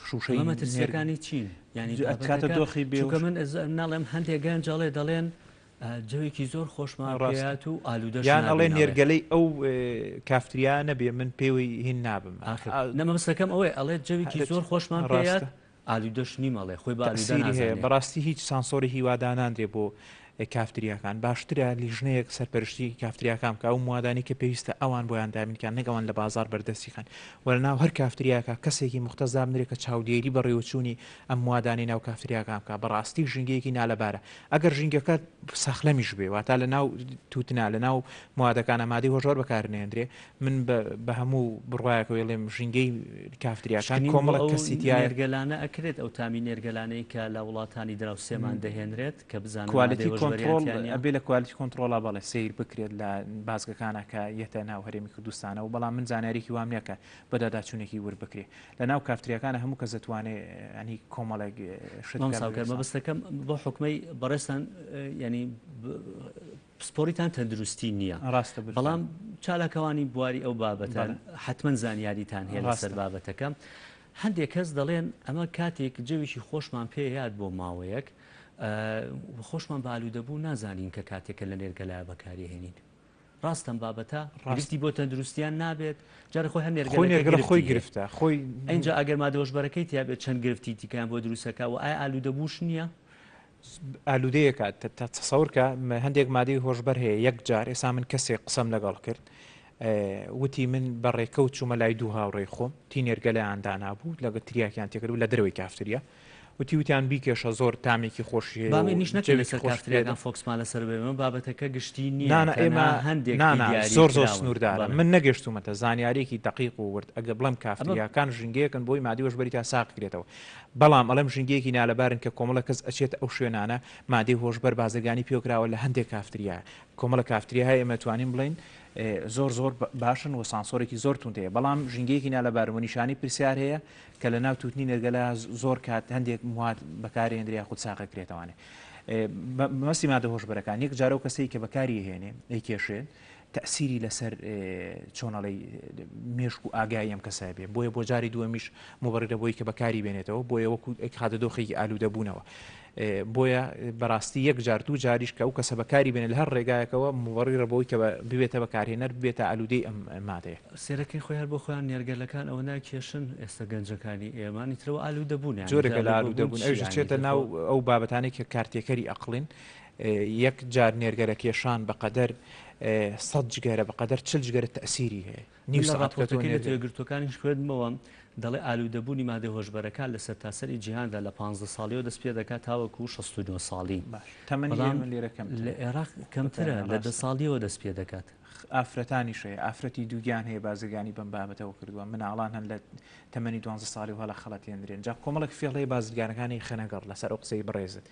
شوشەی مەترسیەکانی چین ینی کاتە دۆخی بێ من ناڵێم هەندێک گەنجەڵێ دەڵێن جەوێکی زۆر خۆشمان ڕاستات و ئالوودە یان ئەڵێ نێرگەلەی ئەو کافتریا نەبێ من پێوەی هین نابم نەمەسەکەم ئەوەی ئەڵێ جەوێکی زۆر خۆشمان ڕاستە ئالودەش نیم ئەڵێ خۆی بە ئالودە تەئسیری هەیە نازانێ. بەڕاستی هیچ سانسۆری هی وا دانانرێ بۆ کافتریاکان باشترە لیژنەیەک سەرپەرشتی کافتریاکان بکا ئەو موادانەی کە پێویستە ئەوان بۆیان دابین کان نەک ئەوان لە بازاڕ بەردەستی خەن وە لەناو هەر کافتریاکە کەسێکی موختەس دابنرێ کە چاودێری بەڕێوەچوونی ئەم موادانەی ناو کافتریاکان بکا بەڕاستی ژینگەیەکی نالەبارە ئەگەر ژینگەکە ساخلەمیش بێ واتا لەناو توتنا لەناو موادەکانە مادەی هۆشبەر بەکارنێندرێ من بە هەموو بڕوایەکەوە ئەڵێم ژینگەی کافتریاکان پشکنین بۆ کۆمەڵێک ئەو کەسی تیایە. نێرگەلانە ئەکرێت ئەو تامی نێرگەلانەی کە لە وڵاتانی دراوسێمان دەهێنرێت کە بزانن مادەی کوالیتی هۆشبەریان کۆنتڕۆڵ تیا نیە؟ ئەبێ لە quality control ا بەڵێ سەیر بکرێت لە بازگەکانا کە یەتە ناو هەرێمی کوردستانەوە بەڵام من زانیاریەکی وام نیە کە بەدواداچوونێکی ورد بکرێ لە ناو کافتریاکانا هەموو کەس دەتوانێ یانی کۆمەڵێک شت بکات مامۆستا هاوکار مەبەستەکەم بۆ حوکمەی بەڕێزتان یانی پسپۆریتان تەندروستی نییە ڕاستە بالفعل. بەڵام چالاکەوانی بواری ئەو بابەتە حتمما زانیاریتان هەیە لەسەر بابەتەکە هەندێک کەس دەڵێن ئەمە کاتێک جەوێکی خۆشمان پێ یاد بۆ ماوەیەک خۆشمان بە ئالوودەبوو نازانین کە کاتێکە لە نێرگەلایە بەکاری هێنین ڕاستەم بابەتە ڕاستی بۆ تەندروستیان نابێت جارە خۆی هەر نێرگەلە خۆی گرفتە خۆی ئەجا ئەگەر مادەۆشبەرەکەی تیاابێت چەند گرفتی تیکان بۆ دروستەکە و ئایا ئالوودەبووش نییە؟ ئالوودەیەکە تەسەور کە هەندێک مادەی هۆشبەر هەیە یەک جار ئێسا من کەسێک قسەم لەگەڵ کرد وتی من بە ڕێکەوت چوومە لای دوو هاوڕێی خۆم تینێرگەلیان دانابوو لەگە تریاکیان تێکرد لە دەرەوەی کافتریا وتی وتیان بیکێشە زۆر تامێکی خۆشی هەیە با منیش نەکەین لەسەر کافتریاکان focus مان لەسەر بێ من بابەتەکە گشتی نییە نا نا ئێمە تەنها هەندێک نا نا دیاری زۆر زۆر کراون. سنووردارە بەڵێ. من نەگەشتوومەتە زانیاریەکی دەقیق و ورد ئەگە بڵێم ئەمە کافتریاکان ژینگەیەکن بۆی مادەی هۆشبەری تا ساغ کرێتەوە بەڵام ئەڵێم ژینگەیەکی نالەبارن کە کۆمەڵە کەس ئەچێتە ئەو شوێنانە مادەی هۆشبەر بازرگانی پێوکراوە لە هەندێک کافتریا کۆمەڵە کافتریا هەیە ئێمە توانین بڵێین زۆر زۆر باشن و سانسۆرێکی زۆر توند هەیە بەڵام ژینگەیەکی نالەبارن و نیشانەی پرسیار هەیە کە لە ناو توتنی نێرگەلە زۆر کات هەندێک مواد بەکارێنرێ یاخود ساغەکرێتەوانێ مەسی مادە هۆشبەرەکان یەک جارە و کەسێک کە بەکاری هێنێ ئەیکێشێت تەئسیری لەسەر چۆن ئەڵێی مێشک و ئاگایی ئەم کەسە بێ بۆیە بۆ جاری دووەمیش موبەڕیرە بۆی کە بەکاری بێنێتەوە بۆیە وەکو ئەیخاتە دۆخێکی ئالوودەبوونەوە بۆیە بەڕاستی یەک جار دوو جاریش کە ئەو کەسە بەکاری بێنێ لە هەر ڕێگایەکەوە موبەڕیرە بۆی کە ببێتە بەکارهێنەر ببێتە ئالوودەی ئەم مادەیە. سەیرەکەی خۆی هەر بۆ خۆیان نێرگەلەکان ئەوە ناکێشن ئێستا گەنجەکانی ئێمە ئیترەوە ئالوودەبوون یانی جۆرێکە لە ئالوودەبوون ئەویش دەچێتە ناو ئەو بابەتانەی کە کارتێکەری ئەقڵین یەک جار نێرگەلە کێشان بە قەدەر سەد جگەرە بە قەدەر 40 جگەرە تەئسیری هەیە. نیو من لە سەعات کە تۆ ڕاپۆرتەکەی نێرگەلە. نەتەوەیەکگرتووەکانیش خوێندمەوە دەڵێ ئالوودەبوونی مادە هۆشبەرەکان لە سەرتاسەری جیهاندا لە 15 ساڵیەوە دەست پێ دەکات تاوەکو 69 ساڵی. باش تەمەنی بەڵام ئێمە لێرە لە کەمترە. عێراق کەمترە بەتایبەت لە دە ڕاستە. ساڵیەوە دەست پێ دەکات. ئافرەتانیش هەیە ئافرەتی دووگیان هەیە بازرگانی بەم بابەتەوە کردووە مناڵان هەن لە تەمەنی دوانزە ساڵی و هەڵەخەڵەتێندرێن جا کۆمەڵێک فێڵ هەیە بازرگانەکانی خەنەگەڕ لەسەر ئەو قسەی بەڕێزت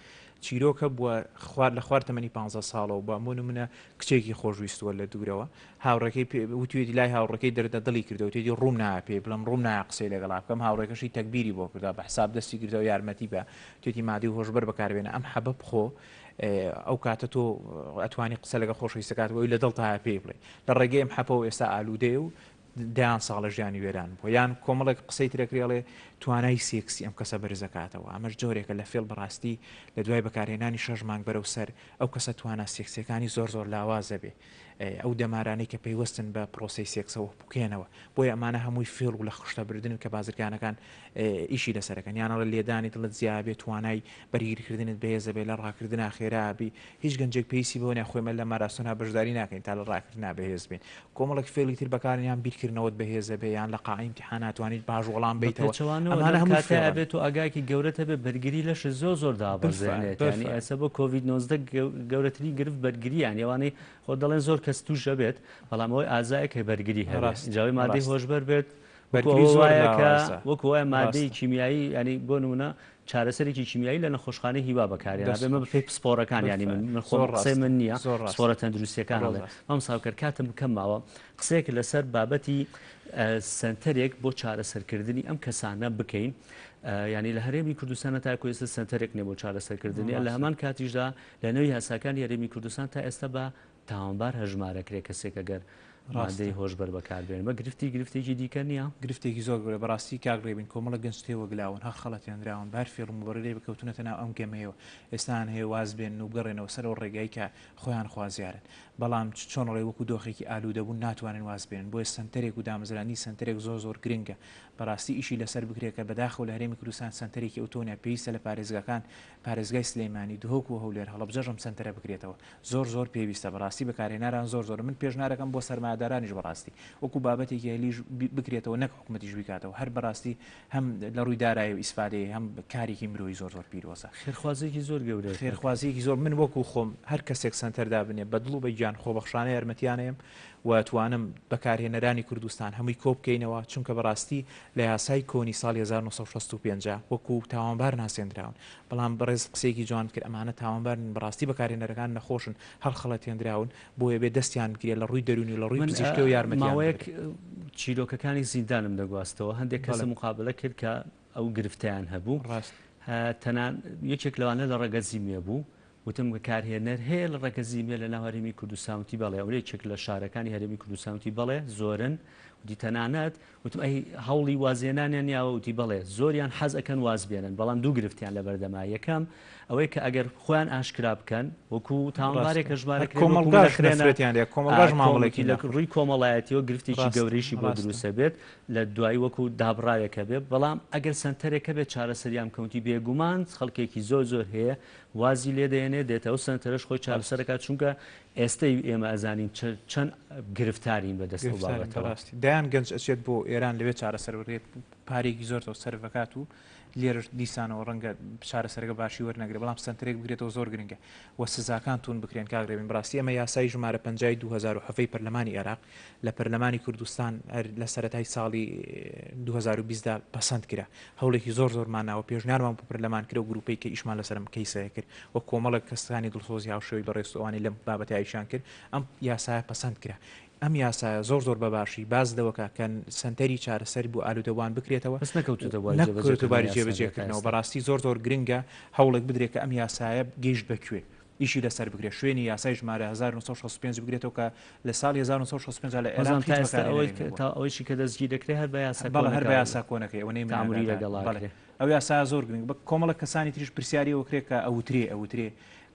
چیرۆک هەبووە خوار لە خوار تەمەنی پانزە ساڵەوە بە بۆ نمونە کچێکی خۆشویستووە لە دوورەوە هاوڕێکەی پێ وتوێتی لای هاوڕێکەی دەردە دڵی کردەوە وتێتی ڕووم نایە پێی بڵێم ڕووم نایە قسەی لەگەڵا بکەم هاوڕێکەشی تەگبیری بۆ کردووە بە حساب دەستی گرتەوە یارمەتی بە وتێتی مادەی هۆشبەر بەکاربێنە ئەم حەبە بخۆ ئەو کاتە تۆ ئەتوانی قسە لەگەڵ خۆشەویستەکات بۆی لە دڵتایە پێی بڵێ لە ڕێگەی ئەم حەپەوە ئێستا ئالوودەیە و دەیان ساڵە ژیانی وێران بووە یان کۆمەڵێک قسەی ترەکرێ ئەڵێ توانای سێکسی ئەم کەسە بەرزەکاتەوە ئەمەش جۆرێکە لە فێڵ بەڕاستی لە دوای بەکارهێنانی شەش مانگ بەرەو سەر ئەو کەسە توانا سێکسیەکانی زۆر زۆر لاوازە بێ ئەو دەمارانەی کە پەیوەستن بە پرۆسەی سێکسەوە پوکێنەوە بۆیە ئەمانە هەمووی فێڵ و لە خشتە بردنن کە بازرگانەکان ئیشی لەسەرەکەن یان ئەڵێ لێدانی دڵت زیابێ توانای بەرگریکردنت بەهێزە بێ لە ڕاکردنا خێرا بی هیچ گەنجێک پێویستی بەوە نیە خۆ ئێمە لە ماراسۆنا بەشداری ناکەین تا لە ڕاکردنا بەهێز بین کۆمەڵێک فێڵی تر بەکارن یان بیرکردنەوەت بەهێزە بێ یان لە قاعەی ئیمتیحان ناتوانیت باش وەڵام بە بەیتەوە پێچەوانەوە ئەمانە لەم هەمووی کاتەیا فێڵن. ئەبێت تۆ ئاگایەکی گەورەت هەبێت بەرگری لەشت زۆر زۆر بالفعل دابەزێنێت یانی بالفعل. ئێستا بۆ کۆڤید 19 گەورەترین گرفت بەرگرییە یانی ئەوانەی خۆ دەڵێن زۆر کەس تووش ئەبێت بەڵام ئەوەی ئازایە کە بەرگری هەبێ ڕاست ئینجا ئەوەی مادەی ڕاست. هۆشبەر بێت وەکو بەرگری ئەوە زۆر وایە کە لاوازە وەکو وایە مادەی ڕاستە. کیمیایی یانی بۆ نمونە چارەسەرێکی کیمیایی لە نەخۆشخانەی هیوا بەکارهێنا دەست بێ مە خۆش. بەپێی پسپۆڕەکان یانی من بالفعل من خۆم زۆر قسەی ڕاستە من نییە زۆر ڕاستە پسپۆڕە تەندروستیەکان زۆر ئەڵێن ڕاستە. مامۆستا هاوکار کاتم کەم ماوە قسەیەک لەسەر بابەتی سەنتەرێک بۆ چارەسەرکردنی ئەم کەسانە بکەین یانی لە هەرێمی کوردستانە تاکو ئێستا سەنتەرێک نییە بۆ چارەسەرکردنی لە ڕاستە. هەمان کاتیشدا لە نێو یاساکانی هەرێمی کوردستان تا ئێستا بە تاوانبار هەژمارەکرێ کەسێک ئەگەر ڕاستە. مادەی هۆشبەر بەکاربێنێ بە گرفتی گرفتێکی دیکە نییە؟ گرفتێکی زۆر گەورە بەڕاستی کاک ڕێبین کۆمەڵێک گەنج تێوەگلاون هەڵخەڵەتێنراون بە هەر فێڵ و مبەڕیرەی بکەوتونەتە ناو ئەم گەمەیەوە ئێستایان هەیە واز بێنن و بگەڕێنەوە سەر ئەو ڕێگای کە خۆیان خوازیارن بەڵام چۆن ڕێ وەکو دۆخێکی ئالوودەبوون ناتوانن واز بێنن بۆیە سەنتەرێک و دامەزراندنی سەنتەرێک زۆر زۆر گرنگە بەڕاستی ئیشی لەسەر بکرێت کە بەداخەوە لە هەرێمی کوردستان سەنتەرێکی ئەوتۆ نیە پێویستە لە پارێزگاکان پارێزگای سلێمانی دهۆک و هەولێر هەڵەبجەش ئەم سەنتەرە بکرێتەوە زۆر زۆر پێویستە بەڕاستی بەکارهێناران زۆر زۆرن من پێشنارەکەم بۆ سەرمایەدارانیش بەڕاستی وەکو بابەتێکی هەلیش بکرێتەوە نەک حکومەتیش بیکاتەوە هەر بەڕاستی هەم لە ڕووی دارایی و ئیسفادەیە هەم کارێکی مرۆیی زۆر زۆر پیرۆزە. خێرخوازیەکی زۆر گەورەیە کاک. خێرخوازیەکی زۆر من وەکو خۆم هەر کەسێک سەنتەر دابنێ بە دڵ و بە گیان خۆبەخشانە یارمەتیانەیەم و توانم بەکارهێنەرانی کوردستان هەمووی کۆبکەینەوە چونکە بەڕاستی لە یاسای کۆنی ساڵی 1965 وەکو تاوانبار ناسێندراون بەڵام بەڕێزت قسەیەکی جوانت کرد ئەمانە تاوانبار نین بەڕاستی بەکارهێنەرەکان نەخۆشن هەڵخەڵەتێندراون بۆیە بێ دەستیان بگرێت لە ڕووی دەروونی و لە ڕووی من پزیشکیەوە یارمەتیان ماوەیەک بدرێت. چیرۆکەکانی زیندانم دەگواستەوە هەندێک بەڵێ. کەسم مقابلە کرد کە ئەو گرفتەیان هەبوو ڕاست. تەنان یەکێک لەوانە لە ڕەگەزی مێ بوو وتم بەکارهێنەر هەیە لە ڕەگەزی مێ لە ناو هەرێمی کوردستان وتی بەڵێ ئەو یەکێک لە شارەکانی هەرێمی کوردستان وتی بەڵێ زۆرن وتی تەنانەت وتم ئەی هەوڵی وازهێنانیان یاوە وتی بەڵێ زۆریان حەز ئەکەن واز بێنن بەڵام دوو گرفتیان لەبەردەما یەکەم ئەوەی کە ئەگەر خۆیان ئاشکرا بکەن وەکو تاوانبارێک ڕاستە هەژمارە هەر کرێن وەکو کۆمەڵگاش نەخرێنە نەفرەتیان لێ کۆمەڵگاش کۆمەڵگاش مامەڵێکی لە ناخۆش ڕووی کۆمەڵایەتیەوە گرفتێکی ڕاستە گەورەیشی بۆ ڕاستە دروستە بێت لە دوایی وەکو دابڕاوێک هەبێ بەڵام ئەگەر سەنتەرێک هەبێت چارەسەریان بکەن وتی بێگومان خەڵکێکی زۆر زۆر هەیە وازی لێ دەێنێ دێتە ئەو سەنتەرەش خۆی ڕاست چارەسەر ئەکات چونکە ئێستەی ئێمە ئەزانین چەند گرفتارین بە دەست ئەو گرفتارین بابەتەوە. بەڕاستی دەیان گەنج ئەچێت بۆ ئێران لەوێ چارەسەر بکرێت پارەیەکی زۆر تۆ سەرف ئەکات و لێرەش دیسانەوە ڕەنگە چارەسەرەکە باشی وەرنەگرێت بەڵام سەنتەرێک بگرێتەوە زۆر گرنگە و سزاکان توند بکرێن کاک ڕێبین بەڕاستی ئەمە یاسای ژمارە 50 2017 ی پەرلەمانی عێراق لە پەرلەمانی کوردستان هەر لە سەرەتای ساڵی 2020 دا پەسەند کرا هەوڵێکی زۆر زۆرمان ناوە پێشنیارمان بۆ پەرلەمان کرا و گروپەی کە ئیشمان لەسەر ئەم کەیسەیە کرد و کۆمەڵێک کەسانی دڵسۆزی هاوشێوەی بەڕێز و ئەوانەی لەم بابەتە ئیشیان کرد ئەم یاسایە پەسەند کرا ئەم یاسایە زۆر زۆر بە باشی باس لەوە کا کە سەنتەری چارەسەر بۆ ئالوودەبووان بکرێتەوە بەس نەکەوتووتە بواری نەکەوتووتە جێبەجێکردنەوە بواری یاساکە تا جێبەجێکردنەوە ئێستا. بەڕاستی زۆر زۆر گرنگە هەوڵێک بدرێت کە ئەم یاسایە گەیشت بە کوێ. ئیشی لەسەر بکرێت، شوێنی یاسای ژمارە 1965 بگرێتەوە کە لە ساڵی 1965 لە عێراق هیچ تا ئێستا ئەوەی بەکارهێنەری نەبووە. تا ئەوەیشی کە دەستگیر دەکرێت هەر بە یاسا بەڵێ هەر کۆنەکە بە یاسا کۆنەکەی ئەوەنەی من تەعامولی ئاگادارم. لەگەڵا بەڵێ کرێ. ئەو یاسایە زۆر گرنگ بە کۆمەڵێک کەسانی تریش پرسیاری ئەوە کرێ کە ئەوترێ ئەوترێ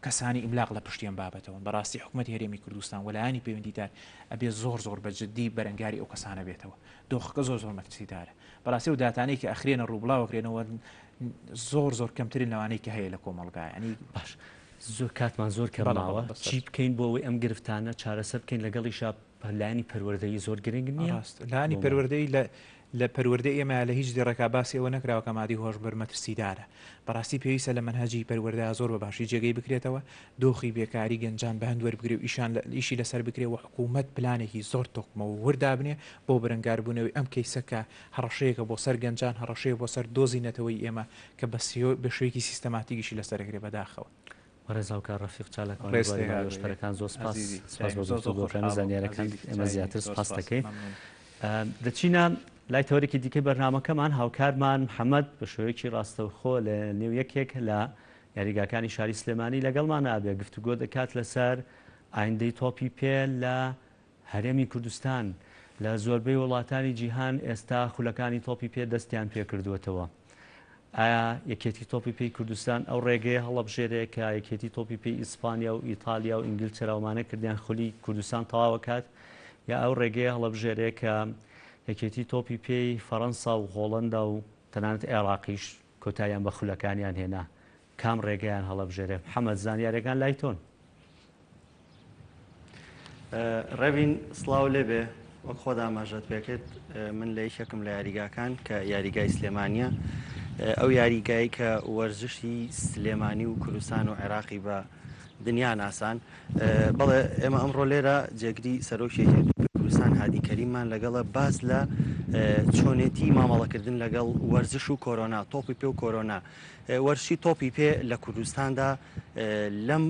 کەسانی ئیملاق لە پشتی ئەم بابەتەوەن بەڕاستی حکومەتی هەرێمی کوردستان و لایەنی پەیوەندیدار ئەبێ زۆر زۆر بە جدی بەرەنگاری ئەو کەسانە بێتەوە دۆخەکە زۆر زۆر مەترسیدارە بەڕاستی ئەو داتانەی کە ئەخرێنە ڕوو بڵاو ئەکرێنەوە زۆر زۆر کەمترن لەوانەی کە هەیە لە کۆمەڵگا یانی باش زۆر کاتمان زۆر کەم بەڵێ ماوە بەڵێ بەسەر چی بکەین بۆ ئەوەی ئەم گرفتانە چارەسەر بکەین لەگەڵیشا لایەنی پەروەردەیی زۆر گرنگ نییە ڕاست لایەنی بۆمان؟ پەروەردەیی لە لە پەروەردەی ئێمە لە هیچ دێڕێکا باسی ئەوە نەکراوە کە مادەی هۆشبەر مەترسیدارە. بەڕاستی پێویستە لە مەنهەجی پەروەردە زۆر بە باشی جێگەی بکرێتەوە، دۆخی بێکاری گەنجان بە هەند وەربگرێ و ئیشان ئیشی لەسەر بکرێ و حکوومەت پلانێکی زۆر تۆکمە و ورد دابنێ بۆ بەرەنگاربوونەوەی ئەم کەیسە کە هەڕەشەیەکە بۆ سەر گەنجان، هەڕەشەیە بۆ سەر دۆزی نەتەوەیی ئێمە کە بە شێوەیەکی سیستەماتیک ئیشی لەسەر ئەکرێ بەداخەوە. بەڕێز هاوکار ڕەفیق چالاکوانی ڕێز بواری لێ مادە هاوێ هۆشبەرەکان زۆر سپاس ئەزیزی سپاس دایم بۆ زۆر زۆر گفتوگۆکان و خۆشحاڵ بووم زانیارەکان ئەزیزی ئێمە چاوی زیاتر زۆر سپاس سپاس دەکەین مەمنون. دەچینە لای تەوەرێکی دیکەی بەرنامەکەمان هاوکارمان محەممەد بە شێوەیەکی ڕاستەوخۆ لە نێو یەکێک لە یاریگاکانی شاری سلێمانی لەگەڵمان ئابێ گفتوگۆ دەکات لەسەر ئایندەی تۆپی پێ لە هەرێمی کوردستان، لە زۆربەی وڵاتانی جیهان ئێستا خولەکانی تۆپی پێ دەستیان پێکردووەتەوە. ئایا یەکێتی تۆپی پێی کوردستان ئەو ڕێگەیە هەڵەبژێرێ کە یەکێتی تۆپی پێی ئیسپانیا و ئیتالیا و ئینگلتەرا ومانە کردیان خولی کوردستان تەواوەکات یا ئەو ڕێگەیە هەڵەبژێرێ کە یەکێتی تۆپی پێی فەڕەنسا و هۆڵەندا و تەنانەت عێراقیش کۆتاییان بە خولەکانیان هێنا کام ڕێگەیان هەڵەبژێرێ؟ محەمەد زانیاریەکان لای تۆن. ڕێبین سڵاو لێبێ وەک خۆت ئاماژەت پێکرد من لە یەکێکم لە یاریگاکان کە یاریگای سلێمانە ئەو یاریگای کە وەرزشی سلێمانی و کوردستان و عێراقی بە دنیا ناسان بەڵێ ئێمە ئەمڕۆ لێرە جێگری سەرۆکی کوردستان هادی کەریممان لەگەڵە باس لە چۆنێتی مامەڵەکردن لەگەڵ وەرزش و کۆرۆنا تۆپی پێ و کۆرۆنا وەرزشی تۆپی پێ لە کوردستاندا لەم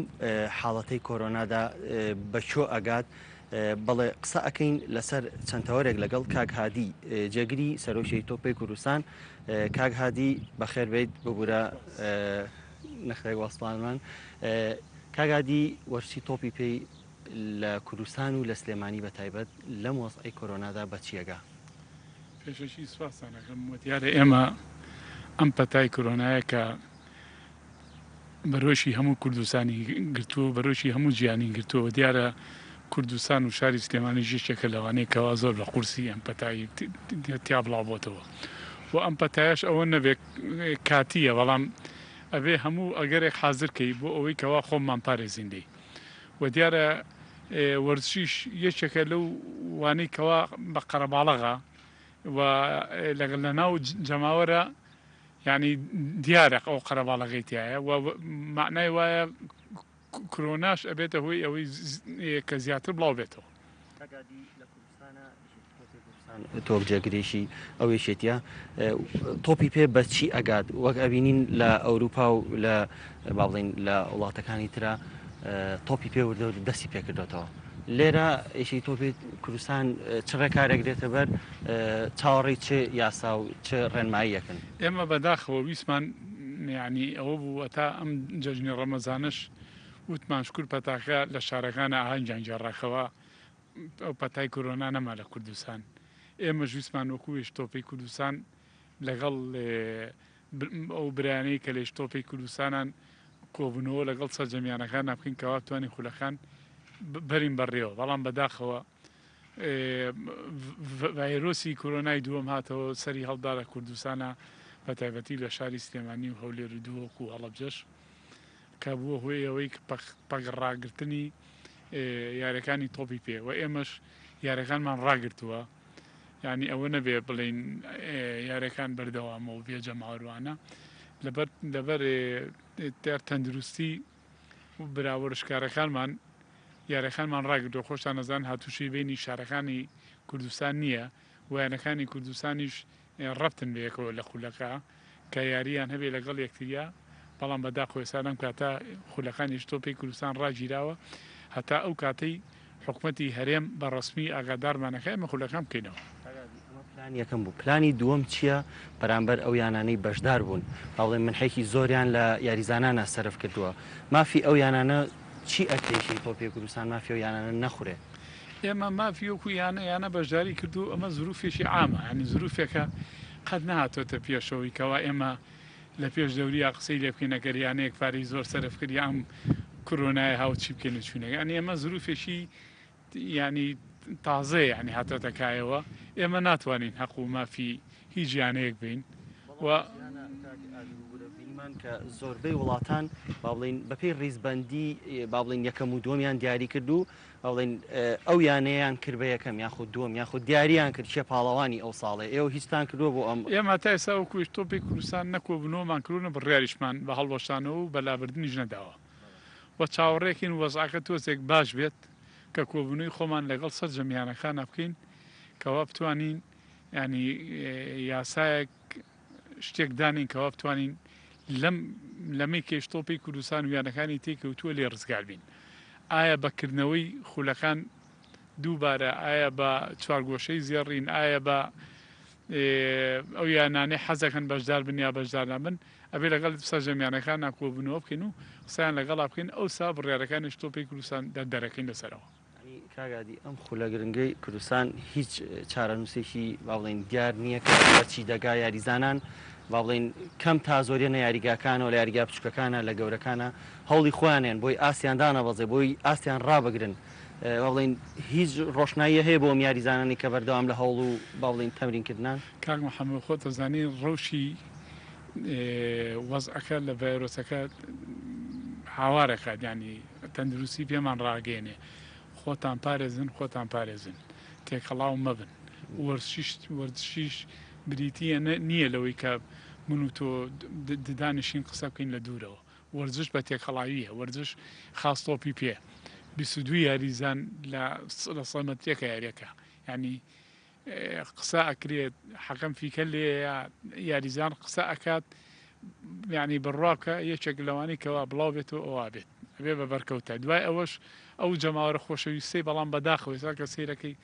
حاڵەتەی کۆرۆنادا بە کوێ ئەگات؟ بەڵێ قسە ئەکەین لەسەر چەند تەوەرێک لەگەڵ کاک هادی جێگری سەرۆکی تۆپی کوردستان کاک هادی بەخێر بیت ببورە نەخێک وەستانمان کاک هادی وەرزشی تۆپی پێی لە کوردستان و لە سلێمانی بە تایبەت لەم وەزعی کۆرۆنادا بە چیەگا؟ پێشەکی سوپاستان ئەکەم و دیارە ئێمە ئەم پەتای کۆرۆنایە کە بەرۆکی هەموو کوردستانی گرتووە و بەرۆکی هەموو جیهانی گرتووە و دیارە کوردستان و شاری سلێمانیش یەکێکە لەوانەی کەوا زۆر بە قورسی ئەم پەتای تیا بڵاو بۆتەوە و ئەم پەتایەش ئەوە نەبێت کاتییە بەڵام ئەبێ هەموو ئەگەرێک حازر کەی بۆ ئەوەی کەوا خۆممان پارێزین لێی و دیارە وەرزشیش یەکێکە لەو وانەی کەوا بە قەرەباڵغە و لەگەڵ لە ناو جەماوەرە یعنی دیارە ئەو قەرەباڵغەی تایە و معنای وایە کرۆناش ئەبێتە هۆی ئەوەی کە زیاتر بڵاو بێتەوە. تۆپ جێگرێکی ئەو یەکێتیە تۆپی پێ بە چی ئەگات وەک ئەبینین لە ئەوروپا و لە با بڵین لە وڵاتەکانی ترە تۆپی پێ وردە دەستی پێکردوێتەوە لێرە ئیشی تۆپی کوردستان چ ڕێکارێک دێتە بەر چاوەڕێی چ یاسا و چ ڕێنماییەکن ئێمە بەداخەوە ویستمان یعنی ئەوە بوو تا ئەم جەژنی ڕەمەزانش وتمان شکر پەتاکە لە شارەکانە ئاهەنگیان گێڕاکەوە ئەو پەتای کۆرۆنا نەما لە کوردستان ئێمەش ویستمان وەکو یەشتۆپی کوردستان لەگەڵ ئەو برایانەی کە لە یەشتۆپی کوردستانان کۆبوونەوە لەگەڵ سەرجەم یانەکان نابکەین کەوا بتوانین خولەکان بەرین بەڕێوە بەڵام بەداخەوە ڤایرۆسی کۆرۆنای دووەم هاتەوە سەری هەڵدا لە کوردستانە بە تایبەتی لە شاری سلێمانی و هەولێر و دهۆک و هەڵەبجەش کە بووە هۆی ئەوەی پەک ڕاگرتنی یاریەکانی تۆپی پێ و ئێمەش یاریەکانمان ڕاگرتووە یعنی ئەوە نەبێ بڵین یاریەکان بەردەوامە و بێ جەماوەروانە لەبەر لەبەر تەندروستی برا وەرزشکارەکانمان یاریەکانمان ڕاگرتووە خۆشتان نەزان هاتوچۆی بینی شارەکانی کوردستان نییە و یانەکانی کوردستانیش ڕەبتن بەیەکەوە لە خولەکە کە یارییان هەبێ لەگەڵ یەکتریا، بەڵام بەداخەوە ئێستا لەم کاتە خولەکانی تۆپی کوردستان ڕاگیراوە هەتا ئەو کاتەی حکومەتی هەرێم بە ڕەسمی ئاگادارمان نەکا ئێمە خولەکان بکەینەوە. کاک ئادی ئەمە پلانی یەکەم بوو، پلانی دووەم چییە بەرامبەر ئەو یانانەی بەشدار بوون؟ با بڵێین منحێکی زۆریان لە یاریزانانا سەرف کردووە، مافی ئەو یانانە چی ئەکرێ یەکێتی تۆپی کوردستان مافی ئەو یانانە نەخورێ؟ ئێمە مافی وەکو یانە یانە بەشداری کردو ئەمە زروفێکی عامە یانی زروفێکە قەت نەهاتۆتە پێشەوەی کەوا ئێمە لە پێش دەوریا قسەی لێ بکەین ئەگەر یانەیەک پارەی زۆر سەرف کرد یا ئەم کرۆنایە هاو چی بکەین و چوینەکە یانی ئێمە زروفێکی یانی تازەیە یانی هاتۆتە کایەوە ئێمە ناتوانین هەق و مافی هیچ یانەیەک بین و بینیمان کە زۆربەی وڵاتان با بڵین بەپێی ڕیزبندی با بڵین یەکەم و دووەمیان دیاری کرد و با بڵین ئەو یانەیان کرد بە یەکەم یاخود دووەم یاخود دیاریان کرد کێ پاڵەوانی ئەو ساڵێ ئێوە هیچتان کردووە بۆ ئەم ئێمە تا ئێستا وەکو تۆپی کوردستان نە کۆبوونەوەمان کردووە نە بڕیاریشمان بە هەڵوەشانەوە و بە لابردنیش نەداوە و چاوەڕێکین وەزعەکە تۆزێک باش بێت کە کۆبوونەوەی خۆمان لەگەڵ سەرجەم یانەکانا بکەین کەوا بتوانین یانی یاسایەک شتێک دانین کەوا بتوانین لەم لەمەی کێش تۆپی کوردستان و یانەکانی تێکەوتووە لێ ڕزگار بین ئایا بەکردنەوەی خولەکان دووبارە ئایا بە چوارگۆشەی زێڕین ئایا بە ئەو یانانەی حەزەکەن بەشدار بن یا بەشدار نابن ئەبێ لەگەڵ سەرجەم یانەکان کۆبوونەوە بکەین و قسەیان لەگەڵا بکەین ئەوسا بڕیارەکانیش تۆپی کوردستان دەردەرەکەین لەسەرەوە. یانی کاک هادی ئەم خولە گرنگەی کوردستان هیچ چارەنووسێکی با بڵێین دیار نییە کە بە چی دەگا یاریزانان با بڵێین کەم تا زۆریە نە یاریگاکانەوە لە یاریگا بچووکەکانە لە گەورەکانە هەوڵی خۆیانیان بۆی ئاستیان دانەبەزێ بۆی ئاستیان ڕابگرن با بڵێین هیچ ڕۆشناییە هەیە بۆ ئەم یاریزانانی کە بەردەوام لە هەوڵ و با بڵێین تەمرینکردنان؟ کاک محەممەد خۆت ئەزانی ڕەوشی وەزعەکە لە ڤایرۆسەکە هاوارەکات یانی تەندروستی پێمان ڕاگەیەنێ خۆتان پارێزن خۆتان پارێزن تێکەڵاو مەبن وەرزشیش وەرزشیش بریتیە نییە لەوەی کە من و تۆ ددانشین قسە بکەین لە دوورەوە وەرزش بە تێکەڵاویە وەرزش خاص تۆپی پێ 22 یاریزان لە لە سەمەترێکە یاریەکە یعنی قسە ئەکرێت حەکەم فیکە لێیە یاریزان قسە ئەکات یعنی بڕوا بکە یەکێک لەوانەی کەوا بڵاو بێتەوە ئەوە بێت ئەبێ بە بەرکەوتە دوای ئەوەش ئەو جەماوەرە خۆشەویستەی بەڵام بەداخەوە ئێستا کە سەیرەکەی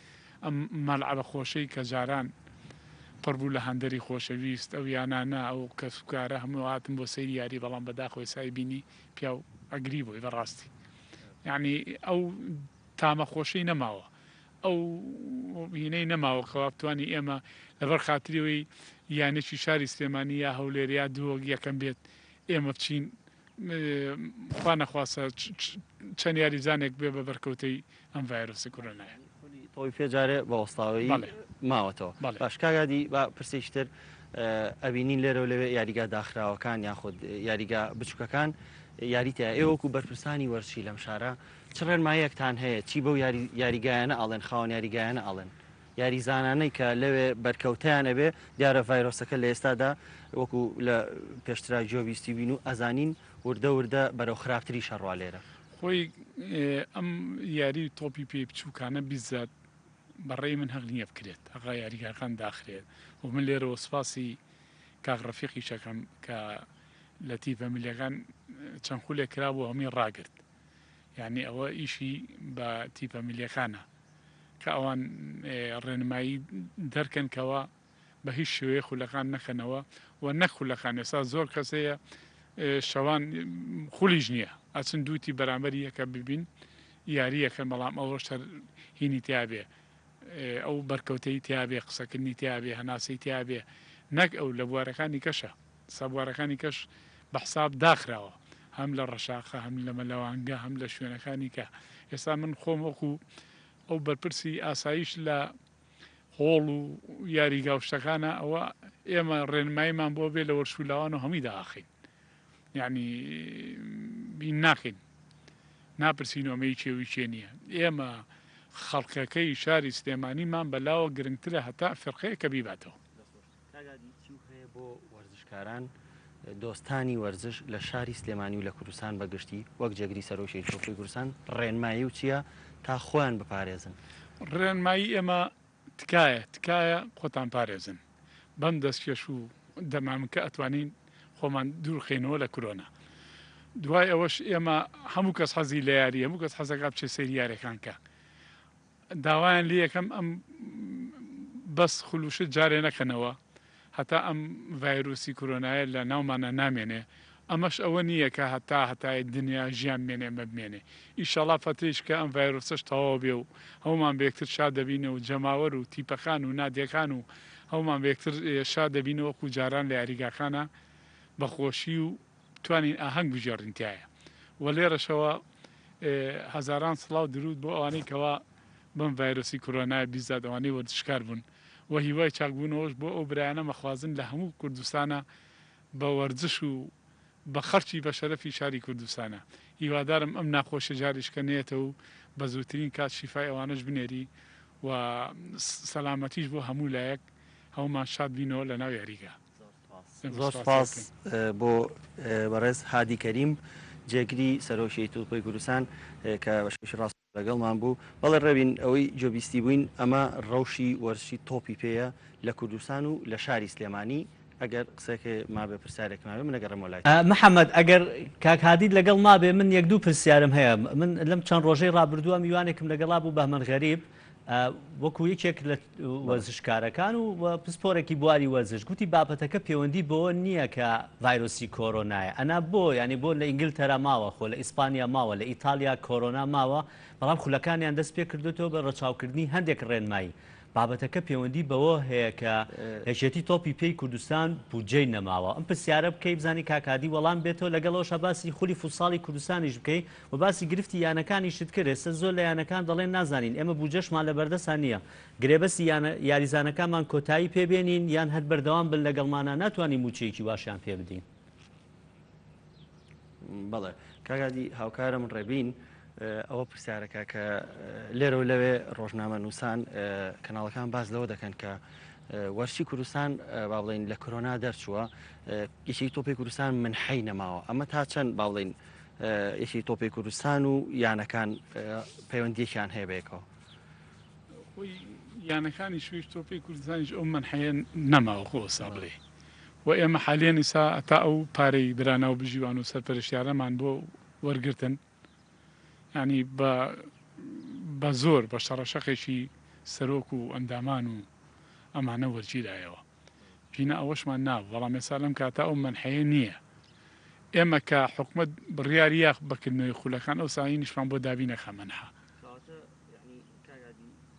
ئەم مەلعەبە خۆشەی کە جاران پڕ بوو لە هەندەری خۆشەویست ئەو یانانە ئەو کەسوکارە هەموو هاتن بۆ سەیری یاری بەڵام بەداخەوە ئێستا بینی پیاو ئەگری بۆی بەڕاستی یعنی ئەو تامە خۆشەی نەماوە ئەو هینەی نەماوە کەوا بتوانی ئێمە لەبەر خاتری ئەوەی یانێکی شاری سلێمانی یا هەولێر یا دهۆک یەکەم بێت ئێمە بچین خوا نەخواستە چەند یاریزانێک بێ بە بەرکەوتەی ئەم ڤایرۆسی کۆرۆنایە. خولی تۆپی پێ جارێ بە وەستاوەیی ماوەتەوە. باش کاک هادی با پرسێکی تر ئەبینین لێرە و لەوێ یاریگا داخراوەکان یاخود یاریگا بچووکەکان یاری تیا ئێوە وەکو بەرپرسانی وەرزشی لەم شارە چ ڕێنماییەکتان هەیە چی بەو یاری یاریگایانە ئەڵێن خاوەن یاریگایانە ئەڵێن یاریزانانەی کە لەوێ بەرکەوتەیان ئەبێ دیارە ڤایرۆسەکە لە ئێستادا وەکو لە پێشترا گوێ بیستی بین و ئەزانین وردە وردە بەرەو خراپتریش ئەڕوا لێرە. خۆی ئەم یاری تۆپی پێی بچووکانە بیزات بە ڕێی من هەق نییە بکرێت هەقە یاریگاکان داخرێت و من لێرەوە سوپاسی کاک ڕەفیقیش ئەکەم کە لە تیپە ملیەکان چەند خولێک کرابوو هەمووی ڕاگرت یانی ئەوە ئیشی بە تیپە میلیەکانە کە ئەوان ڕێنمایی دەرکەن کەوا بە هیچ شێوەیە خولەکان نەکەنەوە و نەک خولەکان ئێستا زۆر کەس هەیە شەوان خولیش نییە ئەچن دووتی بەرامبەری یەکە ببین یاریەکەن بەڵام ئەوە شەر هینی تیاابێ ئەو بەرکەوتەی تیاابێ قسەکردنی تیاابێ هەناسەی تیاابێ نەک ئەو لە بوارەکانی کەشە سەبوارەکانی کەش بە حساب داخراوە هەم لە ڕەشاقە هەم لە مەلەوانگە هەم لە شوێنەکانی کە ئێستا من خۆم وەکو ئەو بەرپرسی ئاسایش لە هۆڵ و یاریگا و شتەکانە ئەوە ئێمە ڕێنماییمان بۆ بێ لە وەرشولاوان و هەمووی داخین یعنی بین ناکەین ناپرسین ئەمەی کێ و کێ نییە ئێمە خەڵکەکەی شاری سلێمانیمان بەلاوە گرنگترە هەتا فرقەیە کە بیباتەوە. کاک هادی چی هەیە بۆ وەرزشکاران دۆستانی وەرزش لە شاری سلێمانی و لە کوردستان بە گشتی وەک جێگری سەرۆکی تۆپی کوردستان ڕێنمایی و چییە تا خۆیان بپارێزن؟ ڕێنمایی ئێمە تکایە تکایە خۆتان پارێزن بەم دەستکێش و دەمامکە ئەتوانین خۆمان دوورخەینەوە لە کرۆنا دوای ئەوەش ئێمە هەموو کەس حەزی لە یاری هەموو کەس حەزەکە بچێ سەیری یاریەکان کە داوایان لێ ئەکەم ئەم بەس خولوشت جارێ نەکەنەوە هەتا ئەم ڤایرۆسی کۆرۆنایە لە ناومانە نامێنێ. ئەمەش ئەوە نییە کە هەتا هەتای دنیا ژیان بمێنێ ئەمە بمێنێ. ئیشەڵا فەترەیش کە ئەم ڤایرۆسەش تەواو بێ و هەموومان بە یەکتر شاد دەبینەوە و جەماوەر و تیپەکان و نادیەکان و هەموومان بە یەکتر شاد دەبینەوە وەکوو جاران لە یاریگاکانا بە خۆشی و بتوانین ئاهەنگ بگێڕین تیایا و لێرەشەوە هەزاران سڵاو دروود بۆ ئەوانەی کەوا بەم ڤایرۆسی کۆرۆنایە بیزات ئەوانەی وەرزشکار بوون و هیوای چاکبوونەوەش بۆ ئەو برایانەم ئەخوازن لە هەموو کوردستانا بە وەرزش و بە خەڵکی بە شەرەفی شاری کوردستانە هیوادارم ئەم ناخۆشیە جاریشکە نەیەتەوە و بە زووترین کات شیفای ئەوانەش بنێری و سەلامەتیش بۆ هەموو لایەک هەموومان شاد بینەوە لە ناو یاریگا. زۆر سوپاس بۆ بەڕێز هادی کەریم جێگری سەرۆکی تۆپی کوردستان کە بە شێوەیەکی ڕاست لەگەڵمان بوو. بەڵێ ڕێبین ئەوەی گوێبیستی بووین ئەمە ڕەوشی وەرزشی تۆپی پێیە لە کوردستان و لە شاری سلێمانی ئەگەر قسەیەک مابێ پرسیارێک مابێ من ئەگەڕێمەوە لای تۆ. محەمەد ئەگەر کاک هادیت لەگەڵ مابێ من یەک دوو پرسیارم هەیە من لەم چەند ڕۆژەی ڕابردووە میوانێکم لەگەڵا بوو بەهمەن غەریب وەکو یەکێک لە وەرزشکارەکان و پسپۆرێکی بواری وەرزش گوتی بابەتەکە پەیوەندی بەوە نییە کە ڤایرۆسی کۆرۆنایە ئەنا بۆ یانی بۆ لە ئینگلتەرا ماوە خۆ لە ئیسپانیا ماوە لە ئیتالیا کۆرۆنا ماوە بەڵام خولەکانیان دەست پێ کردوێتەوە بە ڕەچاوکردنی هەندێک ڕێنمایی بابەتەکە پەیوەندی بەوە هەیە کە یەکێتی تۆپی پێی کوردستان بودجەی نەماوە ئەم پرسیارە بکەی بزانی کاک هادی وەڵام بێتەوە لەگەڵ ئەوشا باسی خولی فوتساڵی کوردستانیش بکەی و باسی گرفتی یانەکانیشت کرد ئێستا زۆر لە یانەکان دەڵێن نازانین ئێمە بودجەشمان لەبەردەسا نییە گرێبەستی یانە یاریزانەکانمان کۆتایی پێ بێنین یان هەر بەردەوام بن لەگەڵمانا ناتوانین مووچەیەکی واشیان پێ بدەین. بەڵێ کاک هادی هاوکارم ڕێبین ئەوە پرسیارەکە کە لێرە و لەوێ ڕۆژنامە نووسان کەناڵەکان باس لەوە دەکەن کە وەرشی کوردستان با بڵین لە کۆرۆنا دەرچووە یەکێتی تۆپی کوردستان من حەی نەماوە ئەمە تا چەند با بڵین یەکێتی تۆپی کوردستان و یانەکان پەیوەندیەکیان هەیە بەیەکەوە خۆی یانەکانی شویش تۆپی کوردستانیش ئەو مەنحەیە نەماوە خۆ ئێستا بڵێ و ئێمە حالیەن ئیسا هەتا ئەو پارەی برانا و بژیوان و سەرپەرشتیارەمان بۆ وەرگرتن یانی بە بە زۆر بە شەڕەشەقێکی سەرۆک و ئەندامان و ئەمانە وەرگیرایەوە ژینا ئەوەشمان نابوو بەڵام ئێستا لەم کاتە ئەو مەنحەیە نییە ئێمە کە حکومەت بڕیاری یاخ بەکردنەوەی خولەکان ئەو ساینیشمان بۆ دابینەکە مەنحە.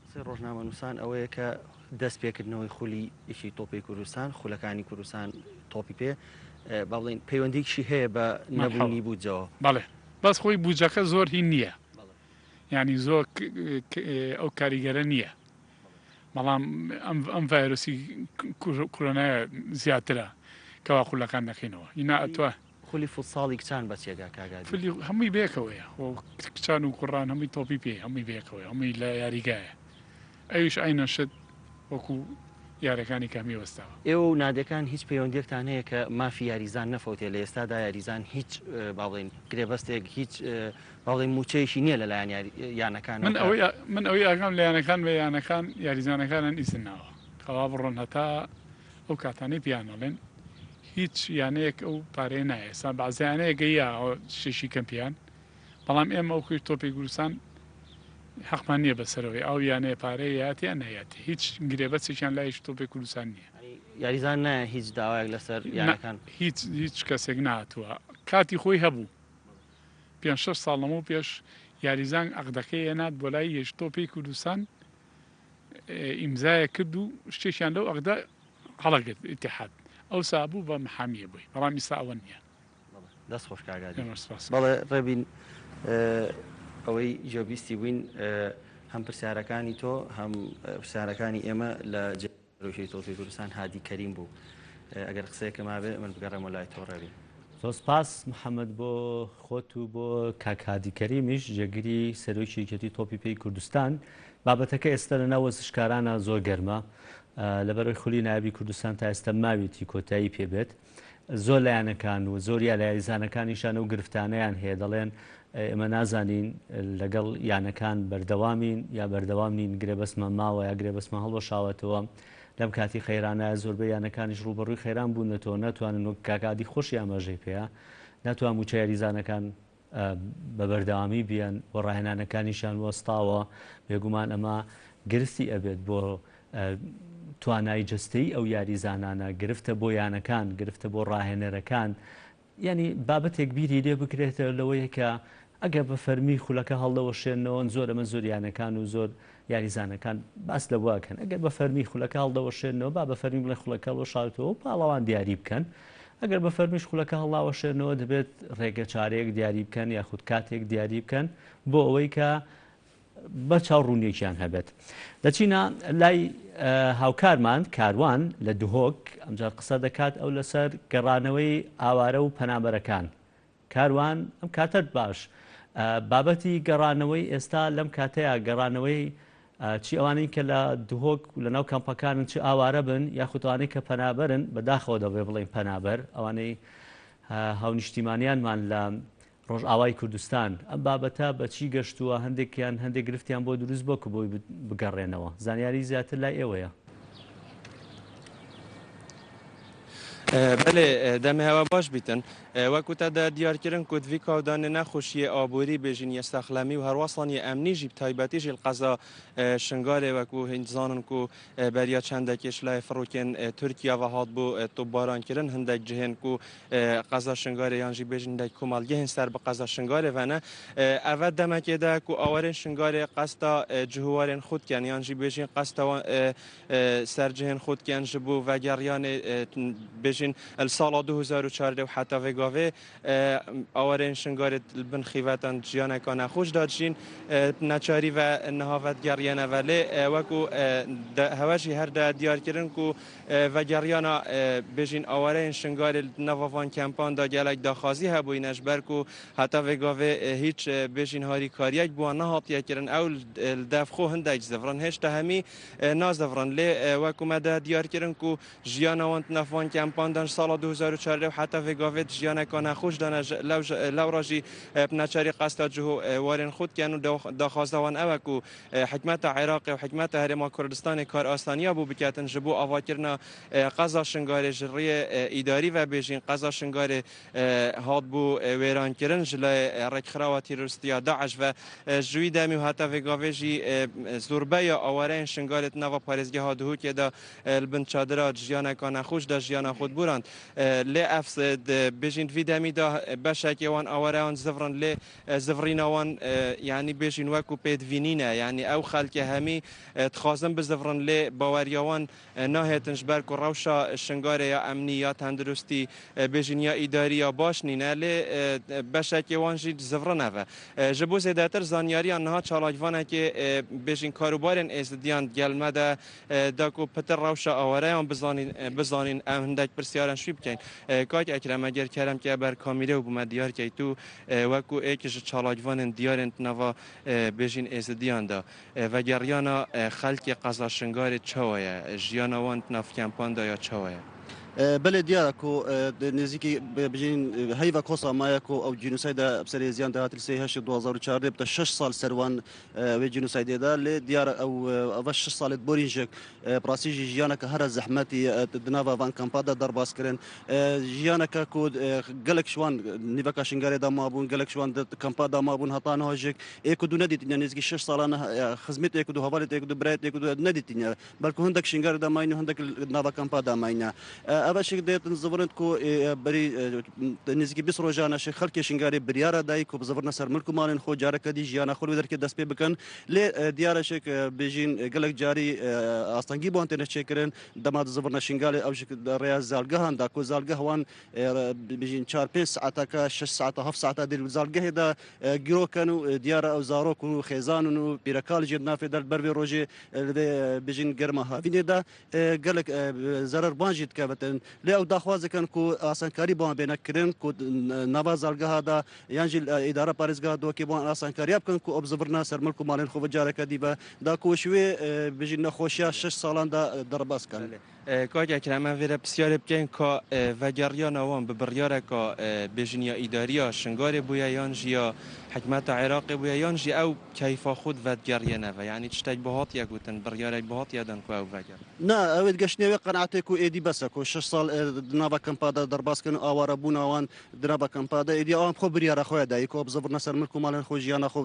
قسەی ڕۆژنامەنووسان ئەوەیە کە دەست پێکردنەوەی خولی یەکی تۆپی کوردستان خولەکانی کوردستان تۆپی پێ با بڵێین پەیوەندیکی هەیە بە نەبوونی بودجەوە. بەڵێ بەس خۆی بودجەکە زۆر هین نییە یعنی زۆر ئەو کاریگەرە نییە بەڵام ئەم ڤایرۆسی کۆرۆنایە زیاترە کەوا خولەکان دەکەینەوە ئینا ئەتوە خولی فوتساڵی کچان بە چێگا کاک هادی؟ خولی هەمووی بەیەکەوەیە خۆ کچان و کوڕان هەمووی تۆپی پێ هەمووی بەیەکەوەیە هەمووی لە یاریگایە ئەویش عەینەن شت وەکو یاریەکانی کە هەمووی وەستاوە. ئێوە و نادیەکان هیچ پەیوەندیەکتان هەیە کە مافی یاریزان نەفەوتێ لە ئێستادا یاریزان هیچ با بڵێین گرێبەستێک هیچ با بڵێین موچەیەکی نیە لەلایەن یانەکانەوە من ئەوەی من ئەوەی ئاگام لە یانەکان بێ یانەکان یاریزانەکانیان ئیزن ناوە کەوا بڕۆن هەتا ئەو کاتانەی پێیان ئەڵێن هیچ یانەیەک ئەو پارەیە نایە ئێستا بەعزە یانەیەک گەیە شتێکی کەم پێیان بەڵام ئێمە وەکو تۆپی کوردستان حەقمان نییە بەسەرەوەی ئەو یانەیە پارەیە یاتی یان نایاتی هیچ گرێبەستێکیان لای تۆپی کوردستان نییە. یاریزان نایە هیچ داوایەک لەسەر یانەکان؟ هیچ هیچ کەسێک نەهاتووە کاتی خۆی هەبوو پێنج شەش ساڵ لەمەو پێش یاریزان عەقدەکەی ئەنارد بۆ لای یەش تۆپی کوردستان ئیمزایەک کرد و شتێکیان لەو ئەغدا هەڵەگرت ئیتحاد ئەوسا بوو بە محامیە بۆی بەڵام ئیستا ئەوە نییە. دەست خۆش کاک هادی. بەڵێ ڕێبین ئەوەی گوێبیستی بووین هەم پرسیارەکانی تۆ هەم پرسیارەکانی ئێمە لە سەرۆکی تۆپی کوردستان هادی کەریم بوو ئەگەر قسەیەکە مابێ من بگەڕێمەوە لای تۆ ڕێبین. زۆر سپاس محەمەد بۆ خۆت و بۆ کاک هادی کەریمیش جێگری سەرۆکی یەکێتی تۆپی پێی کوردستان. بابەتەکە ئێستا لە ناو وەرزشکارانە زۆر گەرمە لەبەرەوەی خولی نایابی کوردستان تا ئێستا ماویەتی کۆتایی پێ بێت. زۆر لە یانەکان و زۆر یا لە یاریزانەکانیشان ئەو گرفتانەیان هەیە دەڵێن ئێمە نازانین لەگەڵ یانەکان بەردەوامین یا بەردەوام نین گرێبەستمان ماوە یا گرێبەستمان هەڵوەشاوەتەوە لەم کاتی قەیرانە زۆربەی یانەکانیش ڕووبەڕووی قەیران بوونەتەوە ناتوانن وەک کاک عادی خۆشی ئاماژەی پێیە ناتوان مووچە یاریزانەکان بە بەردەوامی بیەن و ڕاهێنانەکانیشیان وەستاوە بێگومان ئەمە گرفتی ئەبێت بۆ توانای جەستەیی ئەو یاریزانانە گرفتە بۆ یانەکان گرفتە بۆ ڕاهێنەرەکان. یانی بابەتێک بیری لێ بکرێتەوە لەوەیە کە ئەگەر بە فەرمی خولەکە هەڵدەوەشێنەوە زۆر ئەمە زۆر یانەکان و زۆر یاریزانەکان باس لەوە ئەکەن ئەگەر بە فەرمی خولەکە هەڵدەوەشێنەوە با بە فەرمی بڵێن خولەکە هەڵوەشاوتەوە و پاڵەوان دیاری بکەن ئەگەر بە فەرمیش خولەکە هەڵناوەشێنەوە دەبێت ڕێگە چارەیەک دیاری بکەن یاخود کاتێک دیاری بکەن بۆ ئەوەی کە بە چاو ڕوونیەکیان هەبێت. دەچینە لای هاوکارمان کاروان لە دهۆک ئەمجار قسە دەکات ئەو لەسەر گەڕانەوەی ئاوارە و پەنابەرەکان. کاروان ئەم کاتەت باش. بابەتی گەڕانەوەی ئێستا لەم کاتەیە گەڕانەوەی چی ئەوانەی کە لە دهۆک لە ناو کەمپەکانن چ ئاوارە بن یاخود ئەوانەی کە پەنابەرن بەداخەوە دەبێ بڵێین پەنابەر ئەوانەی هاونیشتیمانیانمان لە ڕۆژئاوای کوردستان، ئەم بابەتە بە چی گەشتووە، هەندێکیان هەندێک گرفتیان بۆ دروست بووە کە بۆی بگەڕێنەوە، زانیاری زیاتر لای ئێوەیە. بەلێ دەمێ هەوە باش بیتن. وەکو تە دە دیار کرن کو دڤی کاودانێ نەخوشیێ ئابووری بێژین یە سەخلەمی و هەروەسان یە ئەمنی ژی بتایبەتی ژی لقەزا شنگالێ وەکو هین دزانن کو بەریا چەندەکێش لای فڕوکێن تورکیا ڤە هاتبوو توپباران کرن هندەک جهێن کو قەزا شنگالێ یان ژی بێژن هندەک کومەڵگەهێن سەر بە قەزا شنگالێ ڤە نە ئەڤە دەمەکێ دە کو ئاوارێن شنگالێ قەستا جهوارێن خود کەن یان ژی بێژین قەستا سەر جهێن خود کەن ژ بوو ڤەگەڕیانێ بێژین ال ساڵا 2014 و حەتا ڤێ گاڤێ ئاوارێن شنگالێ بن خیڤەتان ژیانەکا نەخوش دا دژین نەچاری ڤە نها ڤەدگەڕیەنە ڤە لێ وەکو هەوە ژی هەر دە دیار کرن کو ڤەگەڕیانا بێژین ئاوارەێن شنگالێ ناڤا ڤان کەمپان دا گەلەک داخوازی هەبووینە ژ بەر کو هەتا ڤێ گاڤێ هیچ بێژین هاریکاریەک بوان نەهاتیە کرن ئەو دەف خۆ هندەک زڤرن هێشتا هەمی نازڤرن لێ وەکو مە دە دیار کرن کو ژیانا وان ناف وان کەمپان دان ساڵا 2014 و حتا ڤێ گاڤێ ژیانەکا نەخوش دانە لەورا ژی بنەچاری قەستا جه و وارێن خود کەن و داخوازا وان ئەوە کو حکمەتا عێراقێ و حکمەتا هەرێما کوردستانێ کارئاسانیا بوو بکەتن ژ بۆ ئاڤاکردنا قەزا شنگارێ ژ ڕیێ ئیداری ڤە بێژین قەزا شنگارێ هاتبوو وێرانکردن ژ لای ڕێکخراوە تیرۆریستیا داعش ڤە ژ وی دەمی و هەتا ڤێ گاڤێ ژی زۆربەیا ئاوارەێن شنگارێ ناڤا پارێزگەها دهوکێ دا لبن چادرا ژیانەکا نەخوش دا ژیانا خود بوراند لێ ئەف بێژین ڤی دەمی دا بەشەکێ وان ئاوارەیان زڤرن لێ زڤڕینا وان یانی بێژین وەکو پێدڤی نینە یانی ئەو خەلکە هەمی دخوازن بزڤڕن لێ باوەریا وان ناهێتن ژبەر کو ڕەوشا شنگارێ یا ئەمنی یا تەندروستی بێژین یا ئیداری یا باش نینە لێ بەشەکێ وان ژی زڤڕنەڤە ژ بۆ زێدەتر زانیاریان نها چالاکڤانەکێ بێژین کاروبارێن ئێزدیان گەل مە دە داکو پتر ڕەوشا ئاوارەیان بزانین ئەم هندەک پرسیاران شوی بکەین کاک ئەکرەم ئەگەر کەرەم کە بەر کامیرە و بوومە دیار کەی تو وەکو ئێک ژ چالاکڤانێن دیارێن ناڤا بێژین ئێزدیان دا ڤەگەڕیانا خەلکێ قەزا شنگارێ چاوایە ژیانا وان ناڤ کەمپان دا یا چاوایە؟ بەلێ دیارە کو نزیکی بژین هەیڤە کۆسا مایە کو ئەو جینوسایدە بسەر ئێزیان دە هاتل سێ هەشت 2014 بتە شەش ساڵ سەروان وێ جینوسایدێ دا لێ دیارە ئەو ئەڤە شەش ساڵێت بۆرین ژک بڕاستی ژی ژیانەکە هەرە زەحمەتی دناڤا ڤان کەمپا دا دەرباز کرن ژیانەکە کو گەلەک شوان نیڤەکا شنگارێ دا مابوون گەلەک شوان کەمپا دا مابوون هەتا نها ژک ئێک و دوو نەدیتینە نزیکی شەش ساڵانە خزمێت ئێک و دوو هەڤالێت ئێک و دوو برایەت ئێک و دوو نەدیتینە بەلکو هندەک شنگار دا ماین و هندەک ناڤا کەمپا دا ماینە ئەڤە شک دێتن زڤرنت کو بەری نزیکی 20 ڕۆژانە شک خەلکێ شنگارێ بریارە دای کو بزڤرنە سەر ملک و ماڵێن خۆ جارەکە دی ژیانە خۆ لوێ دەرکێ دەست پێ بکەن لێ دیارە شک بێژین گەلەک جاری ئاستەنگی بۆ تێنە چێکردن دەما دزڤرنە شنگالێ ئەو شک ڕێیا زالگەهان دا کو زالگەهوان بژین چار پێنج ساعتەکە شەش ساعتە هەفت ساعتە دێ زالگەهێدا گرۆکەن و دیارە ئەو زارۆک و خێزانن و پیرەکال ژێر نافێ دەر بەر ڕۆژێ بژین گەرمە هاوینێدا گەلک زەرەر بان ژی دکەوتن لێ ئەو داخواز دکەن کو ئاسانکاری بۆیان بێنە کرن کو ناڤا زالگەهادا یان ژی ئیدارە پارێزگا دۆکێ بۆیان ئاسانکاریا بکەن کو ئەو بزڤرنە سەر ملک و ماڵێن خۆ جارەکە دیبە دا کو شوێ بژین نەخۆشیا شەش ساڵاندا دەرباز کەن. کاک ئەکرەم ئەم ڤێرە پرسیارێ بکەین کا ڤەگەڕیانا وان بە بڕیارەکا بێژن یا ئیداریا شنگارێ بویە یان ژی یا حکمەتا عێراقێ بویە یان ژی ئەو کەیفا خود ڤەدگەڕیەنەڤە یانی چشتەک بهاتیە گوتن بڕیارەک بهاتیە دان کو ئەو ڤەگەڕ. نا ئەوێت گەشتنێ وێ قەناعەتێ کو ئێدی بەسە کو. شەش ساڵ di nava kempa de derbas kirin aware bûna wan di nava kempa de êdî ewan bi xwe biryara xwe ya dayî ku bizivirine ser milk û malên xwe jiyana xwe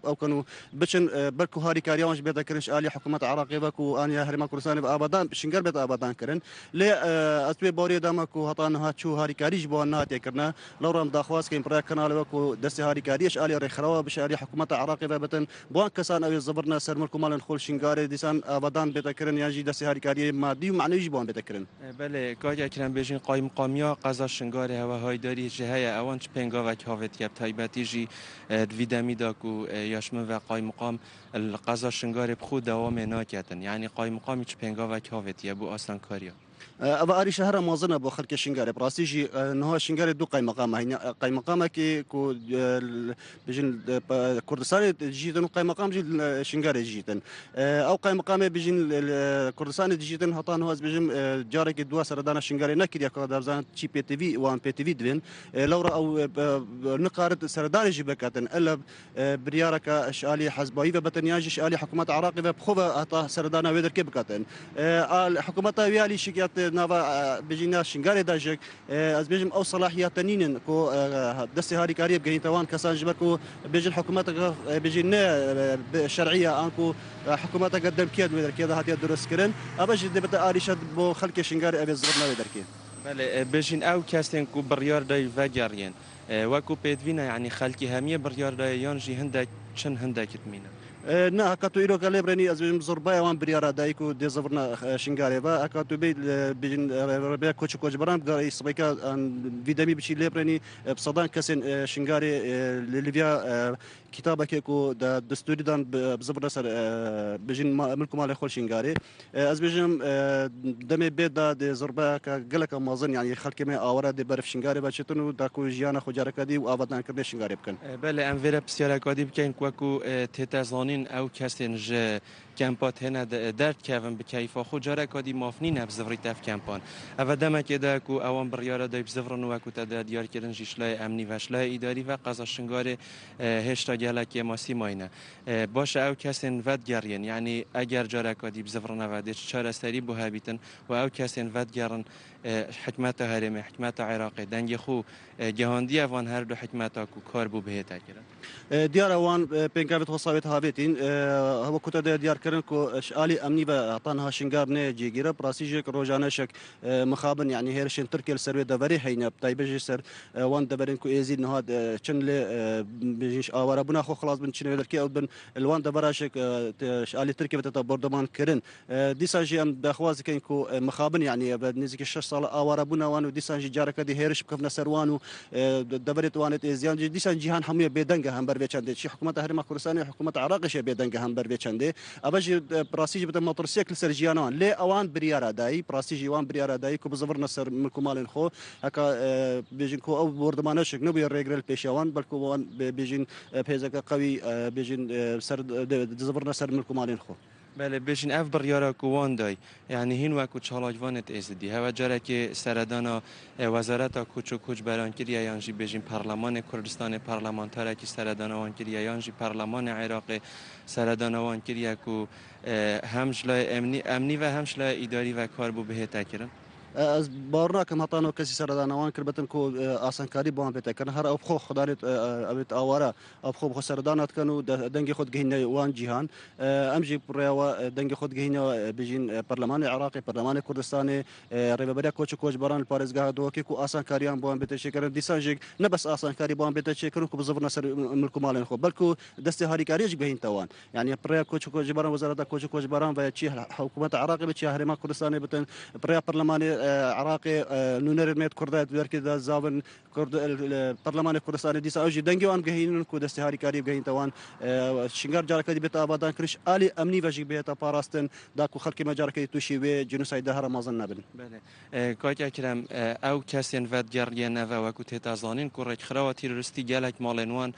ew kin û biçin ber ku harîkariya wan jî bête kirin ji aliyê hikûmeta Iraqê ve ku an ya Herêma Kurdistanê ve avadan Şingal bête avadan kirin. Lê ez wê baweriyê de me ku heta niha çû harîkarî ji bo wan nehatiye kirine. Lewra em daxwaz dikin bi rêya kanalê ve ku destê harîkariyê ji aliyê rêxirawa bi ji aliyê hikûmeta Iraqê ve bitin Bi wan kesan ew ê zivirine ser milk û malên xwe li Şingarê dîsan avadan bête kirin yan jî destê harîkariyê madî û manewî jî bi wan bête kirin. Belê, kak Ekrem bêjin Qayimqamiya qeza Şingarê hewa haydarî jî heye ewan çi pêngavek havêtiye bi taybetî jî di vî demî de ku ya ji min ve qayimqam li qeza Şingarê bi xwe dewamê naketin yanî qayimqamî çi pêngavek havêtiye bo asankariya. Ev arîşe here mezin e bo xelkê Şingarê. Bi rastî jî niha Şingarê du qeymeqam hene. Qeymeqamekî ku bijîn Kurdistanê dijîtin û qeymeqam jî Şingarê dijîtin. Ew qeymeqamê bijîn Kurdistanê dijîtin heta niha ez bêjim carekê dua seredana Şingarê nekiriye ku derzan çî pêtivî wan pêtivî divên. Lewra ew nikarit seredanê jî biketin. Ele Biryareke ji aliyê Hezbayî ve bitin yan jî ji aliyê hikûmeta Iraqê ve bi xwe ve heta seredana wê derkê biketin. Hikûmeta wê alî şikiyat nava bijîna Şingalê de jî ez bêjim ew selahiyate nînin ku destê harîkariyê bigihînte wan kesan ji ber ku bêjin hikûmeteke bêjîn ne şerî ye an ku hikûmeteke demkî ye di wê derkê de hatiye dirustkirin. Ev jî dê bite arîşe bo xelkê Şingalê ev ê zirna wê derkê. Belê bêjîn ew kesên ku biryar dayî vegeriyên Wekû pêdivî ne yanî xelkî hemiyê biryar daye yan jî hindek çin hindek dimîne. Na heka tu îro ke lê birênî ez bêjim zorbaya wan biryara dayî ku dê zivirna Şingalê ve heka tu bê bêjin rêbeya koç û koçberan bigarî sibeyka an vî demî biçî lê birênî bi sedan kesên Şingalê li Livya kîtabekê ku de destûrî dan bi zivirna ser bêjin milk û malê xwe li Şingalê. Ez bêjim demê bê de dê zirbeyeke geleke mezin yanî xelkê me aware dê berf Şingarê ve çêtin û da ku jiyana xwe careke dî û avadankirinê Şingarê bikin. Belê em vêre pisyareke dî bikin ku wekû tête zanîn ew kesên ji kempa têne derdikevin bi keyfa xwe careke dî maf nîne bi zivrî tev kempan. Ev e demekê de ku ewan biryara dayî bi zivrin û wekû te de diyarkirin jî şilayê emnî ve şilayê îdarî ve qeza Şingarê hêşta gelek kêmasî mayne. Baş e ew kesên vedigeriyên yanî eger careka dî bi zivrine ve dê çi çareserî bo hebîtin û ew kesên vedigerin hikmeta herêmê, hikmeta Iraqê dengê xwe gihandiye van her du hikmeta ku kar bo bihête kirin. Diyar e wan pêngavê xwe sawê dihavêtîn. Hewa ku te de diyar kirin ku ji alî emnî ve heta niha Şingar neyê cêgîre. Bi rastî jî rojane şek mixabin yanî hêrişên Tirkiyê li ser wê deverê heyne bi taybet jî ser Wan deverên ku êzî niha çin lê bêjin ji awarebûna xwe xilas bin çin wê derkê ew bin li wan devera jî ji aliyê Tirkiyê ve tête bordoman kirin. Dîsa jî em daxwaz dikin ku mixabin yanî ev nêzîkî şeş sal awarebûna wan û dîsan jî careke dî hêriş bikevne ser wan û deverê wan ê êziyan jî dîsan cîhan hemû ye bêdeng e hember vê çendê. Çi hikûmeta Herêma Kurdistanê û hikûmeta Iraqê jî bêdeng e hember vê çendê. Ev jî bi rastî jî bide metirsiyek li ser jiyana wan. Lê ewan biryara dayî, bi rastî jî wan biryara dayî ku bizivirine ser milk û malên xwe. Heka bêjin ku ew bordimane şik nebûye rêgire li pêşiya wan, belku wan bêjin bi hêzeke qewî bêjin ser dizivirine ser milk û malên xwe. Belê bêjin ev biryara ku wan day, yanî hîn wekû çalakvanê di Êzidî hewe carekê seredana Wezareta Koç û Koçberan kiriye yan jî bêjin Perlemanê Kurdistanê perlemantarekî seredana wan kiriye yan jî Perlemanê Iraqê seredana wan kiriye ku hem ji layê emnî ve hem ji layê îdarî ve kar bo bihête kirin. Ez bawer nakim heta no kesî seredana wan kirbitin ku asankarî bi wan bête kirin. Her ew bi xwe xwedanê ew ê aware ew bi xwe bi xwe seredana dikin û dengê xwe digihîne wan cîhan. Em jî bi rêya we dengê xwe digihîne bijîn Perlemanê Iraqê, Perlemanê Kurdistanê, Rêveberiya Koç û Koçberan li parêzgeha Duhokê ku asankariyan bi wan bête çêkirin. Dîsan jî ne bes asankarî bi wan bête çêkirin ku bizivirine ser milk û malên xwe belku destê harîkariyê jî bigihînte wan. Yanî bi rêya koç û koçberan Wezareta Koç û Koçberan ve çi hikûmeta Iraqê be çi Herêma Kurdistanê bitin bi rêya Perlemanê Iraqê nûnerên me Kurda di derkê de zavin Kurd Perlemanê Kurdistanê dîsa ew jî dengê wan bigihînin ku destê harîkariyê bigihînte wan Şingar careke dî bête avadan kirin ji alî emnî ve jî bihête parastin da ku xelkê me careke dî tûşî wê cînosayda here mezin nebin. Belê. Kak Ekrem, ew kesên vedigeriyê neve wekû tête zanîn ku rêkxirawa terorîstî gelek malên wan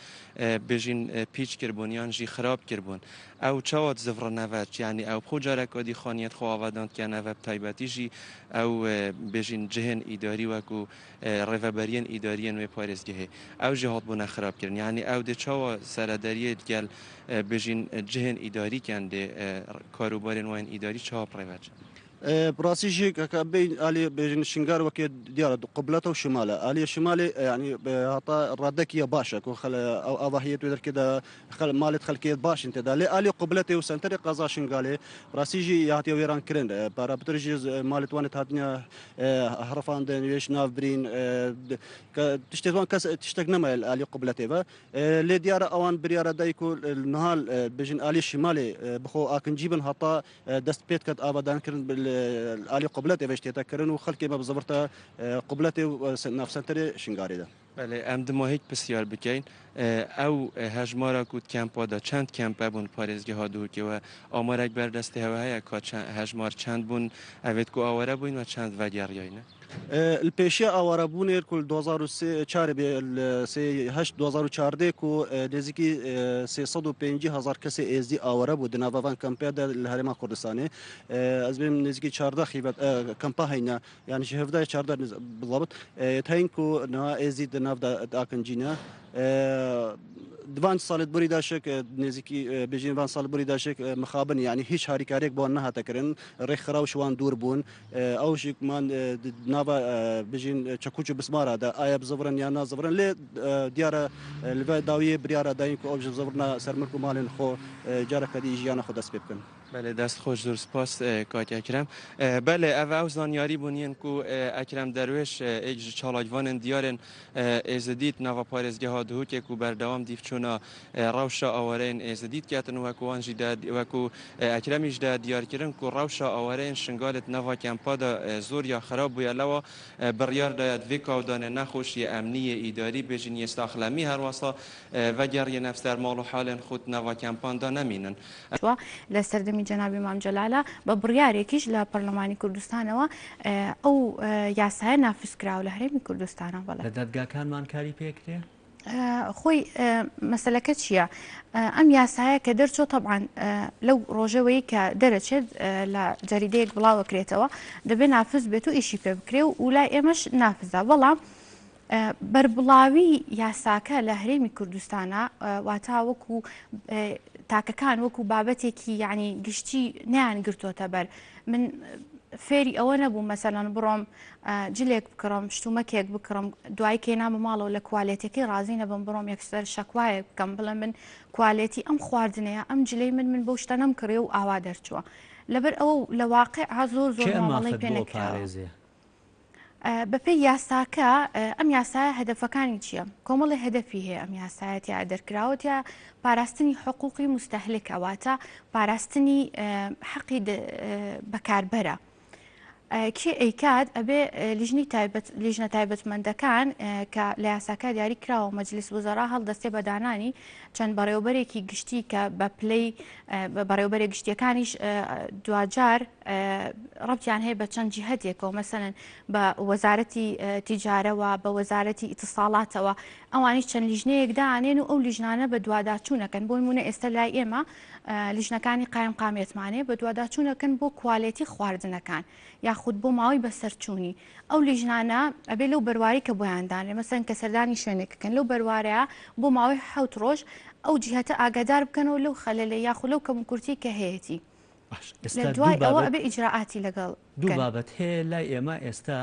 bêjîn pîç kiribûn yan jî xirab kiribûn. Ew çawa dizivirin neve yanî ew bi xwe careke dî xaniyên xwe avedan dike neve bi taybetî jî ew bêjîn cihên îdarî wekû rêveberiyên îdariyên wê parêzgehê ew jî hatibûne xirabkirin. Yanî ew dê çawa serederiyê digel bêjîn cihên îdarî ken dê karûbarên wan yên îdarî çawa birêve çin? بڕاستی ژی کە بین ئالی بێژن شنگار وەکێ دیارە قبلەتە و شمالە ئالیە شمالێ یعنی هەتا ڕادەکیە باشە کو خەل ئەو ئاواهیەت و دەرکێدا خەل مالت خەلکێت باشن تێدا لێ ئالی قبلەتێ و سەنتەری قەزا شنگالێ ڕاستی ژی یاتیە وێران کرن پارە بتر ژی مالت وانت هاتنە هەڕفاندن وێش ناو برین کە تشتێت وان کەس تشتێک نەمایە ئالی قبلەتێ بە لێ دیارە ئەوان بریارە دایک و نهال بژن ئالی شمالێ بخۆ ئاکنجی بن هەتا دەست پێت کەت ئاوادان کردن ئالی قبلەتێ ڤە شتێتە کردن و خەلکێ مە بزەڤرتە قبلەتێ و ناف سەنتەرێ شنگارێ دە. بەلێ ئەم دما هیچ پرسیار بکەین ئەو هەژمارا کو کەمپا دا چەند کەمپە بوون پارێزگەها دهۆکێ وە ئامارەک بەر دەستێ هەوە هەیە کا هەژمار چەند بوون ئەڤێت کو ئاوارە بووین وە چەند ڤەگەڕیاینە؟ ل پێشیا ئاوارەبوونێ ku li 2003 çarê bê li sê heşt 2014 ku nêzîkî 350 hezar kesê êzdî aware bû di nava van kampeya de li Herêma Kurdistanê. Ez bêm nêzîkî 14 xîvet kampa heyne yani ji hevdayê 14 bizabit heyên ku niha êzdî di nav de akincî ne. Di van salê borî de şik nêzîkî bêjîn van sal borî de şik mixabin yani hiç harîkariyek bo wan nehate kirin rêxiraw ji wan dûr bûn. Ew jî man di nava bijîn çekûç û bismara de aya bizivirin yan nazivirin lê diyar e li vê dawiyê biryara dayîn ku ew ji zivirina ser milk û malên xwe careke dî jiyana xwe dest pê bikin. Belê dest xweş zor spas kak Ekrem. Belê ev ew zanyarî bûn yên ku Ekrem Derwêş êk ji çalakvanên diyarên Êzidî di nava parêzgeha Duhokê ku berdewam dîvçûna rewşa awareyên Êzidî diketin wek wan jî de wek Ekremî jî de diyarkirin ku rewşa awareyên Şingalê di nava kempa de zor ya xerab bûye lewa biryar daye di vê kawdanê nexweş yê emnî yê îdarî bêjin yê saxlemî herwesa vegeriyê nef ser mal û halên xwe di nava kempan de nemînin. چووە لە سەردەمی جەنابی مام جەلالە بە بڕیارێکیش لە پەرلەمانی کوردستانەوە ئەو یاسایە نافز کراوە لە هەرێمی کوردستانە بەڵێ. لە دادگاکانمان کاری پێکرێ؟ خۆی مەسەلەکە چییە؟ ئەم یاسایە کە دەرچۆ تەبعەن لەو ڕۆژەوەی کە دەرەچێت لە جەریدەیەک بڵاوەکرێتەوە دەبێ نافز بێت و ئیشی پێ بکرێ و لای ئێمەش نافزە بەڵام بەربڵاوی یاساکە لە هەرێمی کوردستانە واتا وەکو تاکەکان وەکو بابەتێکی یعنی گشتی نیان گرتوتە بەر من فێری ئەوە نەبوو مەسەلەن بڕۆم جلێک بکڕم شتومەکێک بکڕم دوای کێ نامە ماڵەوە لە کوالێتەکەی ڕازی نەبم بڕۆم یەکسەر شەکوایەک بکەم بڵێ من کوالێتی ئەم خواردنەیە ئەم جلەی من من بەو شتە نەمکڕێ و ئاوا دەرچووە لەبەر ئەوە لە واقع زۆر زۆر کێ ئەم مامەڵەی مافەت پێ بۆ نەکراوە. پارێزێ؟ بەپێی یاساکە ئەم یاسایە هەدەفەکانی چییە؟ کۆمەڵی هەدەفی هەیە ئەم یاسایە تیا دەرکراوە تیا پاراستنی حقوقی مستهلکە واتە پاراستنی حەقی بەکاربەرە. کێ ئەیکات ئەبێ لیژنەی تایبەت لیژنە تایبەتمەندەکان کە لە یاساکە دیاری کراوە مەجلیس وزەرا هەڵدەستێ بە دانانی چەند بەڕێوەبەرێکی گشتی کە بە پلەی بەڕێوەبەرە گشتیەکانیش دواجار ڕەبتیان هەیە بە چەند جیهەتێکەوە مەسەلەن بە وەزارەتی تیجارەوە بە وەزارەتی ئیتساڵاتەوە ئەوانیش چەند لیژنەیەک دانێن و ئەو لیژنانە بە دواداچوونەکەن بۆ نمونە ئێستا لای ئێمە لیژنەکانی قایمقامیەتمانەیە بەدواداچوونەکەن بۆ کوالێتی خواردنەکان یاخود بۆ ماوەی بەسەرچوونی ئەو لیژنانە ئەبێ لەو بەرواری کە بۆیان دانرێ مەسەن کە سەردانی شوێنێکەکەن لەو بەروارەیە بۆ ماوەی حەوت ڕۆژ ئەو جیهەتە ئاگادار بکەنەوە لەو خەلەلە یاخود لەو کەموکورتی کە هەیەتی باش لە ئێستا دوو دوای ئەوە بابەت ئەبێ ئیجرائاتی لەگەڵ دوو بکەن. بابەت هەیە لای ئێمە ئێستا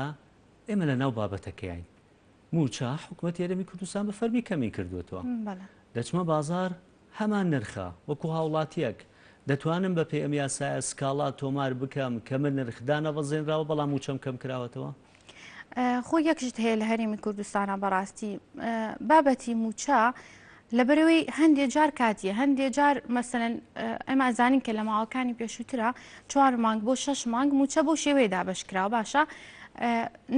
ئێمە لە ناو بابەتەکەین مووچە حکومەتی هەرێمی کوردستان بە فەرمی کەمی کردووەتەوە دەچمە بازار هەمان نرخە وەکو هاوڵاتیەک دەتوانم بە پێی ئەم یاسایە سکاڵا تۆمار بکەم کە من نرخ دانەبەزێنراوە بەڵام مووچەم کەم کراوەتەوە؟ خۆ یەک شت هەیە لە هەرێمی کوردستانە بەڕاستی بابەتی مووچە لەبەرەوەی هەندێ جار کاتیە هەندێ جار مەسەلەن ئێمە ئەزانین کە لە ماوەکانی پێشووترا چوار مانگ بۆ شەش مانگ مووچە بەو شێوەیە دابەش کراوە باشە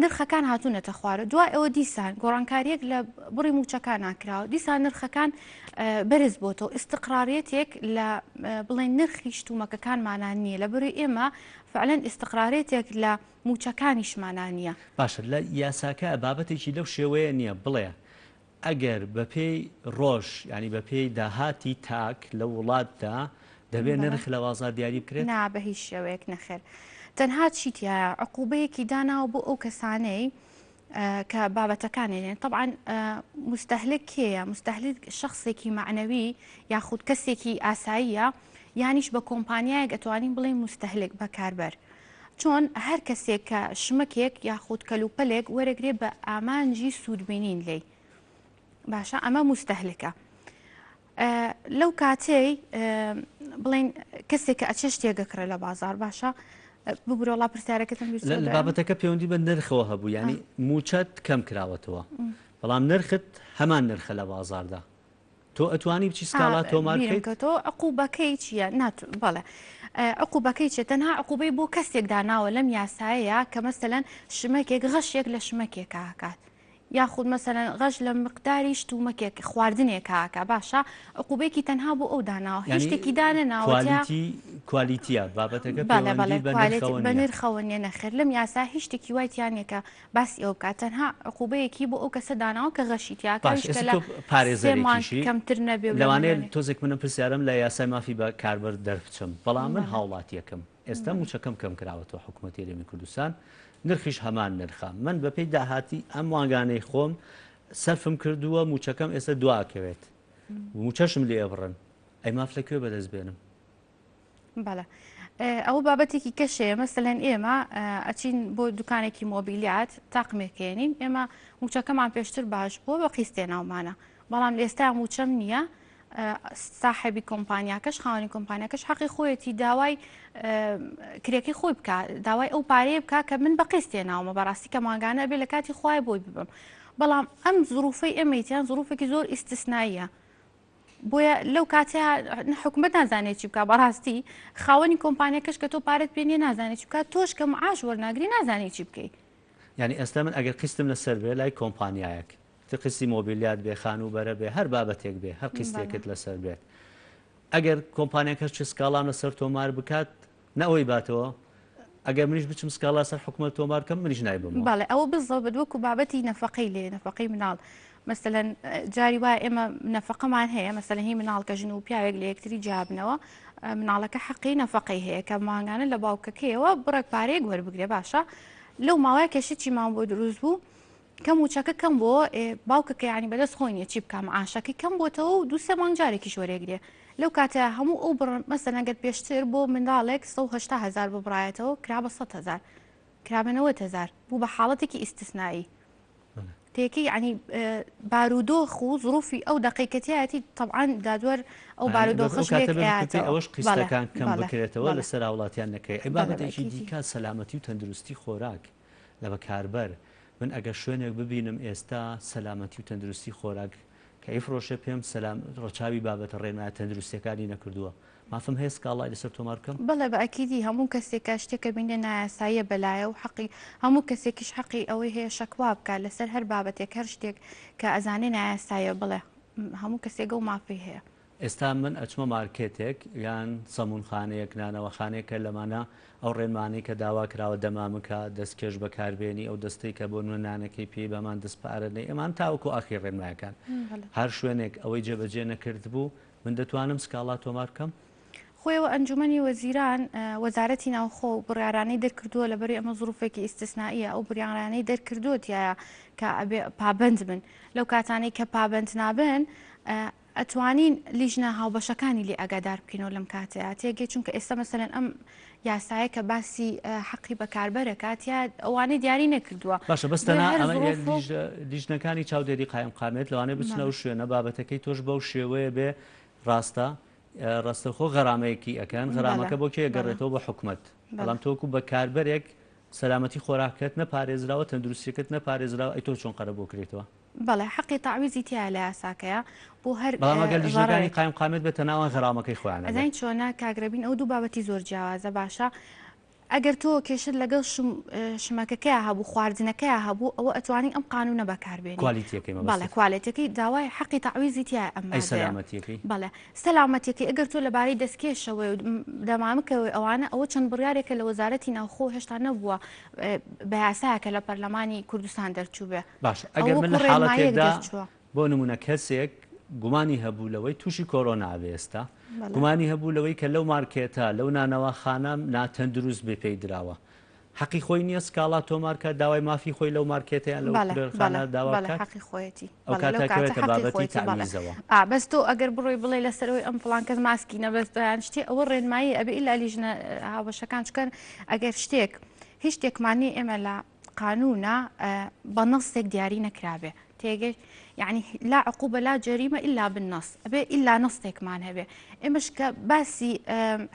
نرخەکان هاتوونەتە خوارە دوای ئەوە دیسان گۆڕانکاریەک لە بڕی مووچەکان ناکراوە دیسان نرخەکان بەرز بۆتەوە ئیستقراریەتێک لە بڵێن نرخی شتومەکەکانمانان نییە لە بەروی ئێمە فعلەن ئیستقرارێتێک لە مووچەکانیشمانان نییە. باشە لە یاساکە بابەتێکی لەو شێوەیە نییە بڵێ ئەگەر بەپێی ڕۆژ یانی بەپێی داهاتی تاک لە وڵاتدا دەبێ نرخ لە بازاڕ دیاری بکرێت؟ نا بە هیچ شێوەیەک نەخێر. تەنها چی تیایە عقوبەیەکی داناوە بۆ ئەو کەسانەی کە بابەتەکان ئەێنن تەبعەن مستهلک کێیە مستهلک شخصێکی مەعنەوی یاخود کەسێکی ئاساییە یانیش بە کۆمپانیایەک ئەتوانین بڵێین مستهلک بەکاربەر. چۆن هەر کەسێک کە شمەکێک یاخود کەلوپەلێک وەرەگرێ بە ئامانجی سوودبینین لێی باشە ئەمە موستەهلکە لەو کاتەی بڵین کەسێک کە ئەچێ شتێک گەکڕێ لە بازار باشە ببرۆڵا پرسیارەکەتم لە بابەتەکە پەیوەندی بە نرخەوە هەبوو ینی موچەت کەم کراوەتەوە بەڵام نرخت هەمان نرخە لە بازاردا تۆ ئەتوانی بچی سکاڵا تۆمار بکەیت؟ بیرم عقوبەکەی چییە؟ نات بەڵێ عقوبەکەی چیە؟ تەنها عقوبەی بۆ کەسێک داناوە لەم یاسایەیە کە مەسەلەن شمەکێک غەشێک لە شمەکێکا ئەکات یاخود مەسەلەن غەش لە مقداری شتومەکێک خواردنێکا ئەکا باشە عقوبەیەکی تەنها بۆ ئەو داناوە هیچ یانی شتێکی دانەناوە تیا کوالیتی کوالیتیە بابەتەکە بەڵێ بەڵێ پەیوەندی بە کوالێتی نرخەوە بە نییە. نرخەوە نییە نەخێر لەم یاسا هیچ شتێکی وای تیا نییە کە باسی ئەوە بکات تەنها عقوبەیەکی بۆ ئەو کەسە داناوە کە غەشی تیا باش ئەویش کە ئێستا لە تۆ سێ مانگ پارێزەرێکیشی کەمتر نەبێ و لە لەوانەیە ملیۆنێک. تۆزێک منم پرسیارم لە یاسای مافی بە کاربەر دەربچم بەڵام من بەڵێ. هاوڵاتیەکم ئێستا بەڵێ. موچەکەم کەم کراوەتەوە حکومەتی هەرێمی کوردستان نرخیش هەمان نرخە من بەپێی داهاتی ئەم مانگانەی خۆم سەرفم کردووە موچەکەم ئێستا دواکەوێت موچەشم لێ ئەبڕن ئەی ماف لە کوێ بەدەست بێنم؟ بەڵێ ئەوە بابەتێکی کەشەیە مەسەلەن ئێمە ئەچین بۆ دوکانێکی مۆبیلیات تاقمێکێنین ئێمە موچەکەمان پێشتر باش بووە بە قیستێ ناومانە بەڵام لە ئێستا موچەم نییە ساحێبی کۆمپانیاکەش خاوەنی کۆمپانیاکەش حەقی خۆیەتی داوای کرێکی خۆی بکە داوای ئەو پارەیە بکە کە من بە قیستێ ناومە بەڕاستی کە مانگانە بێ لە کاتی خۆی بۆی ببم بەڵام ئەم زروفەی ئێمەیتیان زروفێکی زۆر ئیستسناییە بۆیە لەو کاتەیا حکومەت نازانێت چی بکا بەڕاستی خاوەنی کۆمپانیەکەش کە تۆ پارەت پێ نیە نازانێت چی بکا تۆش کە معاش وەرناگری نازانی چی بکەی. یانی ئێستا من ئەگەر قیستم لەسەر بێ لای کۆمپانیایەک چ قیستی مۆبیلیات بێ خانووبەرە بێ هەر بابەتێک بێ هەر قیستێکت لەسەر بێت ئەگەر کۆمپانیاکەش چ سکاڵام لەسەر تۆمار بکات نە ئەوەی باتەوە ئەگەر منیش بچم سکاڵا سەر حکومەت تۆمار کەم منیش نایبەمەوە. بەڵێ ئەوە بزەبت وەکو بابەتی نەفەقەی لێ نەفەقەی مناڵ مەسەلەن جاری وایە ئێمە نەفەقەمان هەیە مەسەلەن هی مناڵ کە ژن و پیاوێک لە یەکتری جیابنەوە مناڵەکە حەقی نەفەقەی هەیە کە مانگانە لە باوکەکەیەوە بڕێک پارەیەک وەربگرێ باشە لەو ماوەیە کێشە چیمان بۆ دروست بوو کە مووچەکە کەم بۆ باوکەکە یانی بەدەست خۆی نیە چی بکا معاشەکەی کەم بۆتەوە و دوو سێ مانگ جارێکیش وەرێگرێ لەو کاتە هەموو ئەو بڕ مەسەلەن گەر پێشتر بۆ منداڵێک 180 هەزار ببڕایەتەوە کرا بە 100 هەزار کرا بە 90 هەزار بوو بە حاڵەتێکی ئیستسنایی تێکی یعنی بارودۆخ و ظروفی ئەو دقەی کە تیایەتی طبعا دادوەر ئەو بارودۆخەش لێک ئەیاتەوە. ئەوەش قیستەکان کەم بکرێتەوە لەسەر هاوڵاتیان نەکەی ئەی بابەتێکی دیکە سەلامەتی و تەندروستی خۆراک لە بەکاربەر، من ئەگەر شوێنێک ببینم ئێستا سەلامەتی و تەندروستی خۆراک کە ئەیفرۆشێ پێم سەلام ڕەچاوی بابەتە ڕێنمایە تەندروستیەکانی نەکردووە مافم هەیە سکاڵای لەسەر تۆمار بکەم؟ بەڵێ بە ئەکیدی هەموو کەسێک کە شتێکە بینێ نایاساییە بەلایە و حەقی هەموو کەسێکیش حەقی ئەوەی هەیە شەکوا بکات لەسەر هەر بابەتێک هەر شتێک کە ئەزانێ نایاساییە بڵێ هەموو کەسێک ئەو مافەی هەیە. ئێستا من ئەچمە مارکێتێک یان سەمونخانەیەک نانەواخانەیەک کە لەمانە ئەو ڕێنمانەی کە داوا کراوە دەمامکە دەستکێش بەکاربێنی ئەو دەستەی کە بۆ نمونە نانەکەی پێی بەمان دەست پارە نەی ئەمان تاوەکو ئاخری ڕێنمایەکان هەر شوێنێک ئەوەی جێبەجێ نەکردبوو من دەتوانم سکاڵا تۆمار بکەم؟ خۆیەوە ئەنجومەنی وەزیران وەزارەتی ناوخۆ و بڕیارانەی دەرکردووە لەبەری ئەمە زروفێکی ئیستسنائیە ئەو بڕیارانەی دەرکردووە تایە کە ئەبێ پابند بن لەو کاتانەی کە پابند نابن ئەتوانین لیژنە هاوبەشەکانی لێ ئاگادار بکەینەوە لەم کاتەیا تێگەی چونکە ئێستا مەسەلەن ئەم یاسایە کە باسی حەقی بەکاربەرەکە تیا ئەوانەی دیاری نەکردووە باشە بەس تەنها ئەمە لیژنەکانی چاودێری قایم قامێت لەوانەیە بچنە ئەو شوێنە بابەتەکەی تۆش بەو شێوەیە بێ ڕاستە ڕاستەخۆ غەرامەیەکی ئەکەن غەرامەکە بۆ کێ گەڕێتەوە بۆ حکومەت بەڵام تۆکو بەکاربەرێک سەلامەتی خۆراکەت نەپارێزراوە تەندروستیەکەت نەپارێزراوە ئەی تۆ چۆن قەرەبوو کرێتەوە بەڵێ حەقی تەعویزی تیایە لە یاساکەیا بۆ هەر بەڵام ئەگەر لیژنەکانی ضەرەرێک. قایمقامیەت بێتە ناوان غەرامەکەی خۆیان ئەبێ. ئەزانی چۆنە کاک رەبین ئەو دوو بابەتی زۆر جیاوازە باشە ئەگەر تۆ کێشت لەگەڵ شم شمەکەکەیا هەبوو خواردنەکەیا هەبوو ئەوە ئەتوانی ئەم قانونە بەکار بێنی کوالێتیەکەی بەڵێ مەبەستت. کوالێتیەکەی داوای حەقی تەعویزی تیایە ئەم ئەی مادەیە سەلامەتیەکەی؟ بەڵێ سەلامەتیەکەی ئەگەر تۆ لەبارەی دەستکێشەوەی و دەمامکەوەی ئەوانە ئەوە چەند بڕیارێکە لە وەزارەتی ناوخۆ هێشتا نەبووە بە یاسایەکە لە پەرلەمانی کوردستان دەرچووبێ باشە ئەوە ئەگەر من وەکو لە ڕێنماییەک حاڵەتێکدا دەرچووە. بۆ نمونە کەسێک گومانی هەبوو لەوەی تووشی کۆرۆنا ئەبێ ئێستا بەڵێ. گومانی هەبوو لەوەی کە لەو مارکێتە لەو نانەواخانە ناتەندروست بێ پێی دراوە. حەقی خۆی نییە سکاڵا تۆمار کات داوای مافی خۆی لەو مارکێتە یان لەو بەڵێ کورێرخانە بەڵێ داوا بەڵێ بکات؟ حەقی خۆیەتی ئەو بەڵێ لەو کاتە کاتە ئەکەوێتە حەقی بابەتی خۆیەتی بەڵێ تەعویزەوە. ئا بەس تۆ ئەگەر بڕۆی بڵێی لەسەر ئەوەی ئەم فڵان کەس ماسکی نەبەستوە یان شتێ ئەوە ڕێنمایی ئەبێ ئیلا لیژنە هاوبەشەکان چونکە ئەگەر شتێک هیچ شتێکمان نییە ئێمە لە قانونە بە نەسێک دیاری نەکرابێ تێگەشت یعنی لا عقوبە لا جەریمە ئیلا بالنص ئەبێ ئیلا نەستێکمان هەبێ ئێمەش کە باسی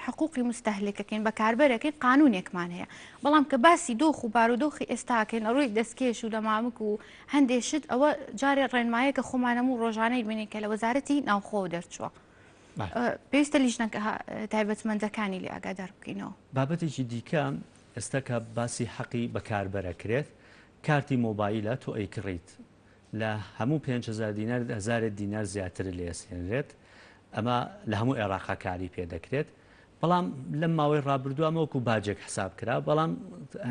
حقوقی مستهلکەکەین بەکاربەرەکەی قانونێکمان هەیە بەڵام کە باسی دۆخ و بارودۆخی ئێستاکەین لە ڕووی دەستکێش و دەمامک و هەندێ شت ئەوە جارێ ڕێنمایەکە خۆمان هەموو ڕۆژانەی بینین کە لە وەزارەتی ناوخۆ دەرچووە پێویستە لیژنەکە تایبەتمەندەکانی لێ ئاگادار بکەینەوە. بابەتێکی دیکە ئێستا کە باسی حەقی بەکاربەرەکرێت کارتی مۆبایلە تۆ ئەیکڕیت لە هەموو 5000 دینار هەزارێک دینار زیاترت لێ ئەسێنرێت ئەمە لە هەموو عێراقا کاری پێ دەکرێت بەڵام لەم ماوەی ڕابردوو ئەمە وەکو باجێک حساب کرا بەڵام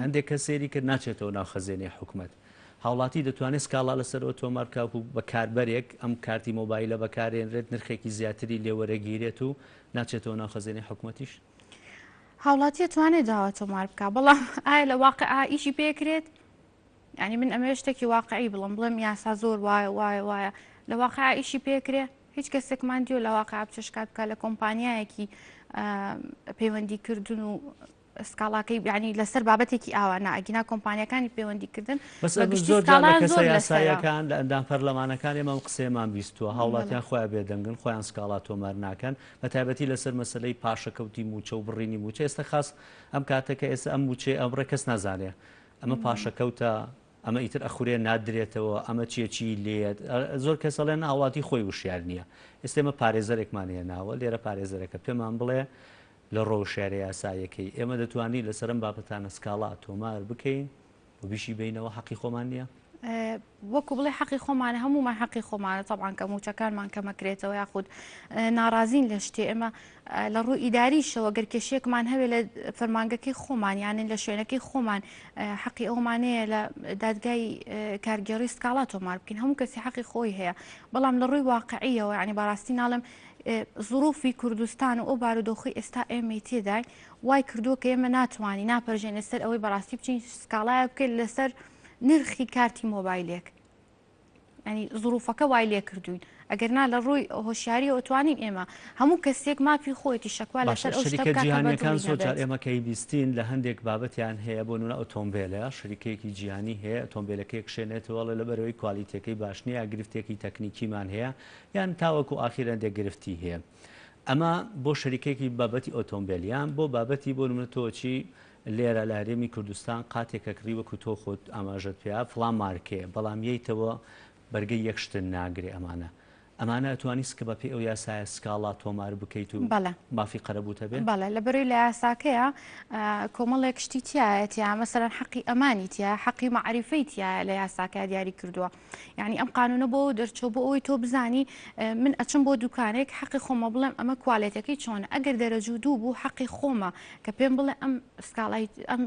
هەندێک کەس سەیری کرد ناچێتەوە ناو خەزێنەی حکومەت هاوڵاتی دەتوانێت سکاڵا لەسەرەوە تۆمار بکات و بەکاربەرێک ئەم کارتی مۆبایلە بەکارێنرێت نرخێکی زیاتری لێوەرەگیرێت و ناچێتەوە ناو خەزێنەی حکومەتیش؟ هاوڵاتی ئەتوانێت داوا تۆمار بکا بەڵام ئایا لە واقعا ئیشی پێکرێت؟ یعنی من ئەمەوێت شتێکی واقعی بڵم بڵێم یاسا زۆر وایە وایە وایە لە واقعا ئیشی پێکرێ هیچ کەسێکمان دیۆ لە واقع بچێ شکات بکات لە کۆمپانیایەکی پەیوەندیکردن و سکاڵاکەی یعنی لەسەر بابەتێکی ئاوا نا ئەگینا کۆمپانیەکانی پەیوەندیکردن بەس بە ئەمن گشتی زۆر جار لە سکاڵایان کەسە زۆر لەسەرە. یاساییەکان لە ئەندام پەرلەمانەکان ئێمە ئەم قسەیەمان بیستووە هاوڵاتیان خۆیان بێدەنگن خۆیان سکاڵا تۆمار ناکەن بە تایبەتی لەسەر مەسەلەی پاشەکەوتی مووچە و بڕینی مووچە ئێستا خاس ئەم کاتە کە ئێستا ئەم مووچەی ئەمڕێ کەس نازانێ ئەمە پاشەکەوتە ئەمە ئیتر ئەخورێ نادرێتەوە ئەمە چیە چی لێیەت زۆر کەس ئەڵێن هاوڵاتی خۆی وشیار نییە ئێستا ئێمە پارێزەرێکمان هێناوە لێرە پارێزەرەکە پێمان بڵێ لە ڕۆ وشیارە یاساییەکەی ئێمە دەتوانین لەسەر ئەم بابەتانە سکاڵا تۆمار بکەین و بیشی بەینەوە حەقی خۆمان نییە؟ وەکو بڵێ حەقی خۆمانە هەموومان حەقی خۆمانە تەبعەن کە مووچەکانمان کەمەکرێتەوە یاخود ناڕازین لە شتێ ئێمە لە ڕووی ئیداریشەوە گەر کێشەیەکمان هەبێ لە فەرمانگەکەی خۆمان یانن لە شوێنەکەی خۆمان حەقی ئەومانەیە لە دادگای کارگێڕی سکاڵا تۆمار بکەین هەموو کەسی حەقی خۆی هەیە بەڵام لە ڕووی واقعیەوە یعنی بەڕاستی ناڵێم زروفی کوردستان و ئەو بارودۆخی ئێستا ئێمەی تێدای وای کردووە کە ئێمە ناتوانین ناپەرژێنە سەر ئەوەی بەڕاستی بچین سکاڵایە بکەین لەسەر نرخی کارتی مۆبایلێک ینی زروفەکە وای لێ کردوین ئەگەر نا لە ڕووی هۆشیاریەوە توانین ئێمە هەموو کەسێک مافی خۆیەتی شەکوا لەسەر ئەو شتە شەریکە بکات کە جیهانیەکان بەدڵی زۆر جار نەبێت. ئێمە کە بیستین لە هەندێک بابەتیان هەیە بۆ نمونە ئۆتۆمبێلە شەریکەیەکی جیهانی هەیە ئۆتۆمبێلەکەی کشێنێتەوە ئەڵێ لەبەرئەوەی کوالیتیەکەی باش نییە یا گرفتێکی تەکنیکیمان هەیە یان تاوەکو ئاخیر هەندێک گرفتی هەیە ئەمە بۆ شەریکەیەکی بابەتی ئۆتۆمبێل یان بۆ بابەتی بۆ نمونە تۆ چی لێرە لە هەرێمی کوردستان قاتێکە کڕی وەکو تۆ خۆت ئاماژەت پێیا فڵان مارکەیە بەڵام یەیتەوە بەرگەی یەک شتت ناگرێ ئەمانە ئەمانە ئەتوانی سکە بە پێی ئەو یاسایە سکاڵا تۆمار بکەیت و بەڵێ. مافی قەرەبووت هەبێ؟ بەڵێ لەبەرەی لە یاساکەیە کۆمەڵێک شتی تایە تیا مەسەلەن حەقی ئەمانی تیا حەقی مەعریفەی تایە لە یاساکە دیاری کردووە یعنی ئەم قانونە بۆ دەرچوو بۆ ئەوەی تۆ بزانی من ئەچم بۆ دوکانێک حەقی خۆمە بڵێم ئەمە کوالێتەکەی چۆنە ئەگەر دەرەجو دوو بوو حەقی خۆمە کە پێم بڵێ ئەم سکاڵای ئەم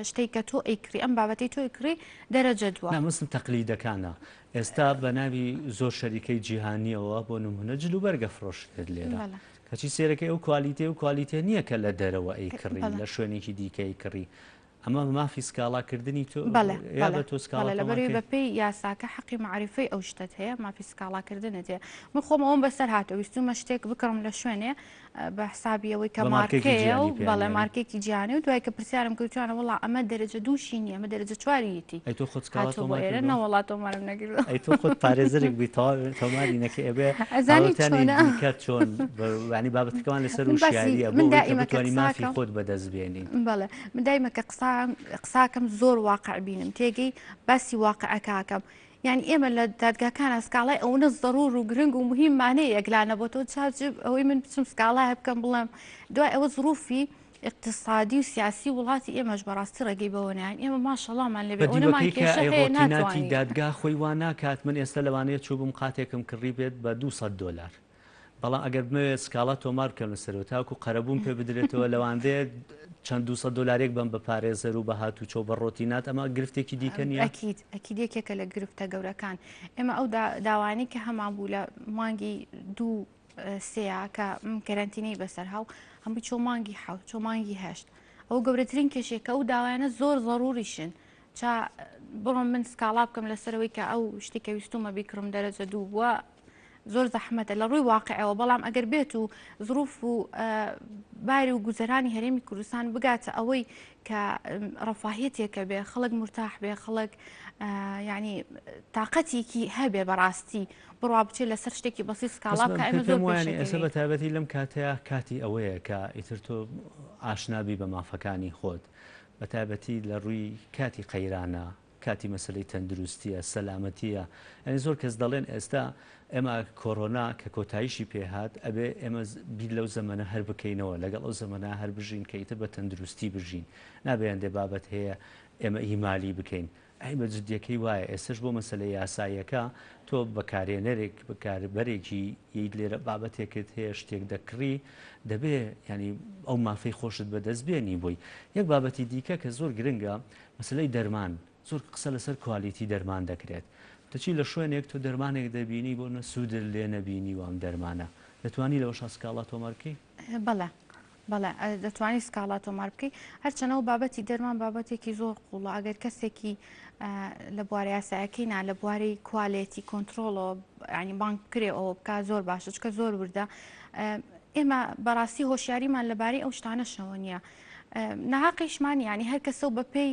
شتێک کە تۆ ئەیکڕی ئەم بابەتەی تۆ ئەیکڕی دەرەجە دووە. نا مەسم تەقلیدەکانە ئێستا بە ناوی زۆر شەریکەی جیهانیەوە بۆ نمونە جل و بەرگە فرۆشرێت لێرە کەچی سێرەکەی ئەو کوالیتێ و کوالیتێ نییە کە لە دەرەوە ئەیکڕی لە شوێنێکی دیکە ئەیکڕی ئەمە مافی سکاڵا کردنی تۆ بەڵێ یا بەڵێ بە تۆ سکاڵا بەڵێ تۆمار لەبەرئەوەی کەی؟ بەپێی یاساکە حەقی مەعریفەی ئەو شتەت هەیە مافی سکاڵاکردنت هەیە من خۆم ئەوەم بەسەر هاتووە ویستومە شتێک بکڕم لە شوێنێ بە حسابی ئەوەی کە بە مارکێکی مارکەیە و جیهانی پێیان بەڵێ یانی. مارکێکی جیهانی و دوای کە پرسیارم کرد وتیانە وەڵا ئەمە دەرەجە دووشی نییە ئەمە دەرەجە چواریەتی ئەی تۆ خۆت سکاڵا هاتووە بۆ تۆمار ئێرە کردووە؟ نەوەڵا تۆمارم نەکردووە ئەی تۆ خۆت پارێزەرێک بووی تەواو تۆماری نەکەی ئەبێ ئەزانی هاوڵاتیانی چۆنە دیکە چۆن یانی بابەتەکەمان لەسەر من باسی وشیارییە بۆ من ئەوەی کە دائیمە کە بتوانی مافی قساکەم خۆت بەدەست بێنی. بەڵێ من دایمە کە قسا قساکەم زۆر واقع بینم تێگەی باسی واقعەکەکەم یعنی ئێمە لە دادگاکانە سکاڵای ئەوەنە زەرور و گرنگ و مهمانەیە یەکلا نەبۆتەوە چاج ئەوەی من بچم سکاڵایە بکەم بڵێم دوای ئەوە زروفی اقتصادی و سیاسی وڵاتی ئێمەش بەڕاستی ڕێگەی بەوە نایەن ئێمە ماشەڵامان لێبێ بە ئەوەنەمان دیوەکەی کە کێشە ئەی هەیە ڕۆتیناتی ناتوانین. دادگا خۆی وا ناکات من ئێستا لەوانەیە چووبم قاتێکم کڕی بێت بە 200 دۆلار بەڵام ئەگەر بمەوێت سکاڵا تۆمار بکەم لەسەرەوە تاکو قەرەبووم پێ بدرێتەوە لەواندەیە چەند 200 دۆلارێک بەم بە پارێزەر و بە هاتوچۆ بە ڕۆتینات ئەمە گرفتێکی دیکە نییە؟ ئەکید ئەکید یەکێکە لە گرفتە گەورەکان ئێمە ئەو داوانەی کە هەمان بوو لە مانگی دوو سێیا کە کەرەنتینەی بەسەر هاو هەمووی چۆ مانگی حەوت چۆ مانگی هەشت. ئەو گەورەترین کێشەیە کە ئەو داوایانە زۆر زەروریشن چا بڕۆم من سکاڵا بکەم لەسەرەوەی کە ئەو شتی کە ویستومە بیکڕم دەرەجە دوو بووە زۆر زەحمەتە لە ڕووی واقعەوە بەڵام ئەگەر بێت و زروف و باری و گوزەرانی هەرێمی کوردستان بگاتە ئەوەی کە ڕەفاهیەتێکە بێ خەڵک مرتاح بێ خەڵک ینی تااقەتێکی هەبێ بەڕاستی بڕوا بچێت لەسەر شتێکی بەسی سکاڵا بکە ئێمە زۆر وایە ئێستا بە تایبەتی لەم کاتەیە کاتی ئەوەیە کە ئیتر تۆ ئاشنابی بە مافەکانی خۆت بە تایبەتی لە ڕووی کاتی قەیرانە کاتی مەسەلەی تەندروستیە سەلامەتیە یانی زۆر کەس دەڵێن ئێستا ئێمە کۆرۆنا کە کۆتاییشی پێ هات ئەبێ ئێمە بیر لەو زەمەنە هەر بکەینەوە لەگەڵ ئەو زەمەنە هەر بژین کە ئیتر بە تەندروستی بژین نابێ هەندێ بابەت هەیە ئێمە ئیهمالی بکەین ئەی بە جدیەکەی وایە ئێستش بۆ مەسەلە یاساییەکە تۆ بەکارێنەرێک بەکاربەرێکی یت لێرە بابەتێکت هەیە شتێک دەکڕی دەبێ ینی ئەو مافەی خۆشت بەدەست بێنی بۆی یەک بابەتی دیکە کە زۆر گرنگە مەسەلەی دەرمان، زۆر قسە لەسەر کوالیتی دەرمان دەکرێت، دەچی لە شوێنێک تۆ دەرمانێک دەبینی بۆ نە سوودت لێ نەبینیوە ئەم دەرمانە، دەتوانی لەوەشا سکاڵا تۆمار بکەی؟ بەڵێ بەڵێ دەتوانی سکاڵا تۆمار بکەی، هەرچەنە ئەو بابەتی دەرمان بابەتێکی زۆر قوڵە، ئەگەر کەسێکی لە بوارە یاسایەکەی نا لە بواری کوالێتی کۆنترۆڵەوە ینی بانگ بکرێ ئەوە بکا زۆر باشە چونکە زۆر وردە ئێمە بەڕاستی هۆشیاریمان لەبارەی ئەو شتانەشەوە نییە. ناهەقیشمان یانی هەر کەسە و بەپێی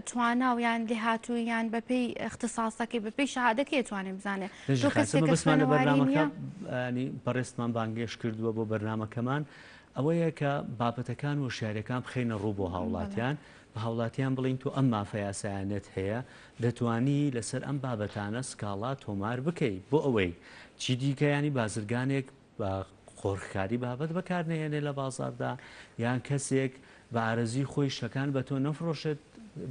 توانا و یان لێهاتووی یان بەپێی اختصاصەکەی بەپێی شەهادەکەی ئەتوانێ بزانێ تۆ کەسێکە مەبەستمان لە بەرنامەکە ینی بەڕێزتمان بانگێشت کردووە بۆ بەرنامەکەمان ئەوەیە کە بابەتەکان و شارەکان بخەینە ڕوو بۆ هاوڵاتیان بە هاوڵاتیان بڵین تۆ ئەم مافە یاسایانەت هەیە دەتوانی لەسەر ئەم بابەتانە سکاڵا تۆمار بکەی بۆ ئەوەی چی دیکە ینی بازرگانێک بە قۆرخکاری بابەت بەکار نەهێنێ لە بازاڕدا، یان کەسێک بە ئارەزووی خۆی شتەکان بە تۆ نەفرۆشێت،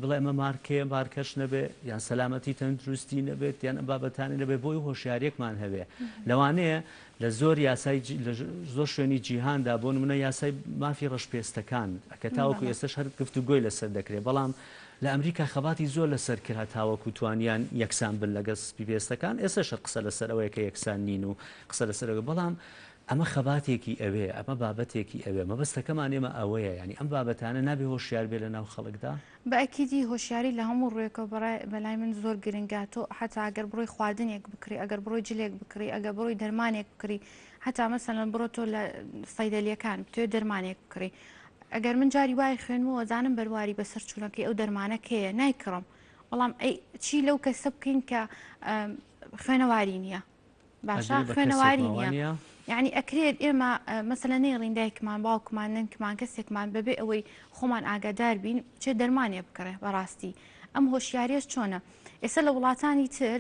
بڵێ ئەمە مارکەیە، مارکەش نەبێ، یان سەلامەتی تەندروستی نەبێت، یان ئەم بابەتانە نەبێت، بۆی هۆشیاریەکمان هەبێ. لەوانەیە لە زۆر یاسای لە زۆر شوێنی جیهاندا بۆ نمونە یاسای مافی ڕەشپێستەکان کە تاوەکو ئێستاش هەر گفتوگۆی لەسەر دەکرێت، بەڵام لە ئەمریکا خەباتی زۆر لەسەر کرا تاوەکو توانیان یەکسان بن لەگەڵ سپی پێستەکان، ئێستاش هەر قسە لەسەر ئەوەیە کە یەکسان نین و قسە لەسەر ئەوەیە، بەڵام ئەمە خەباتێکی ئەوێ، ئەمە بابەتێکی ئەوێ، مەبەستەکەمان ئێمە ئەوەیە، یانی ئەم بابەتانە نابێ هۆشیار بێ لەناو خەڵکدا؟ بە ئەکیدی هۆشیاری لە هەموو ڕووێکەوە بەڕای بەلای من زۆر گرنگە، تۆ حەتا ئەگەر بڕۆی خواردنێک بکڕی، ئەگەر بڕۆی جلێک بکڕی، ئەگەر بڕۆی دەرمانێک بکڕی، حەتا مەسەلەن بڕۆ تۆ لە سەیدەلیەکان بتەوێ دەرمانێک بکڕی، ئەگەر من جاری وایە خوێنمەوە زانم بەرواری بەسەرچوونەکەی ئەو دەرمانە کەیە نایکڕم، بەڵام ئەی چی لەو کەسە بکەین کە خوێنەواری نییە؟ باشە خوێنەواری نییە یعنی ئەکرێت ئێمە مەسەلە نەیڵین دایکمان باوکمان نەنکمان کەسێکمان بەبێ ئەوەی خۆمان ئاگادار بین چێ دەرمانێ بکڕێ بەڕاستی ئەم هۆشیاریش چۆنە ئێستا لە وڵاتانی تر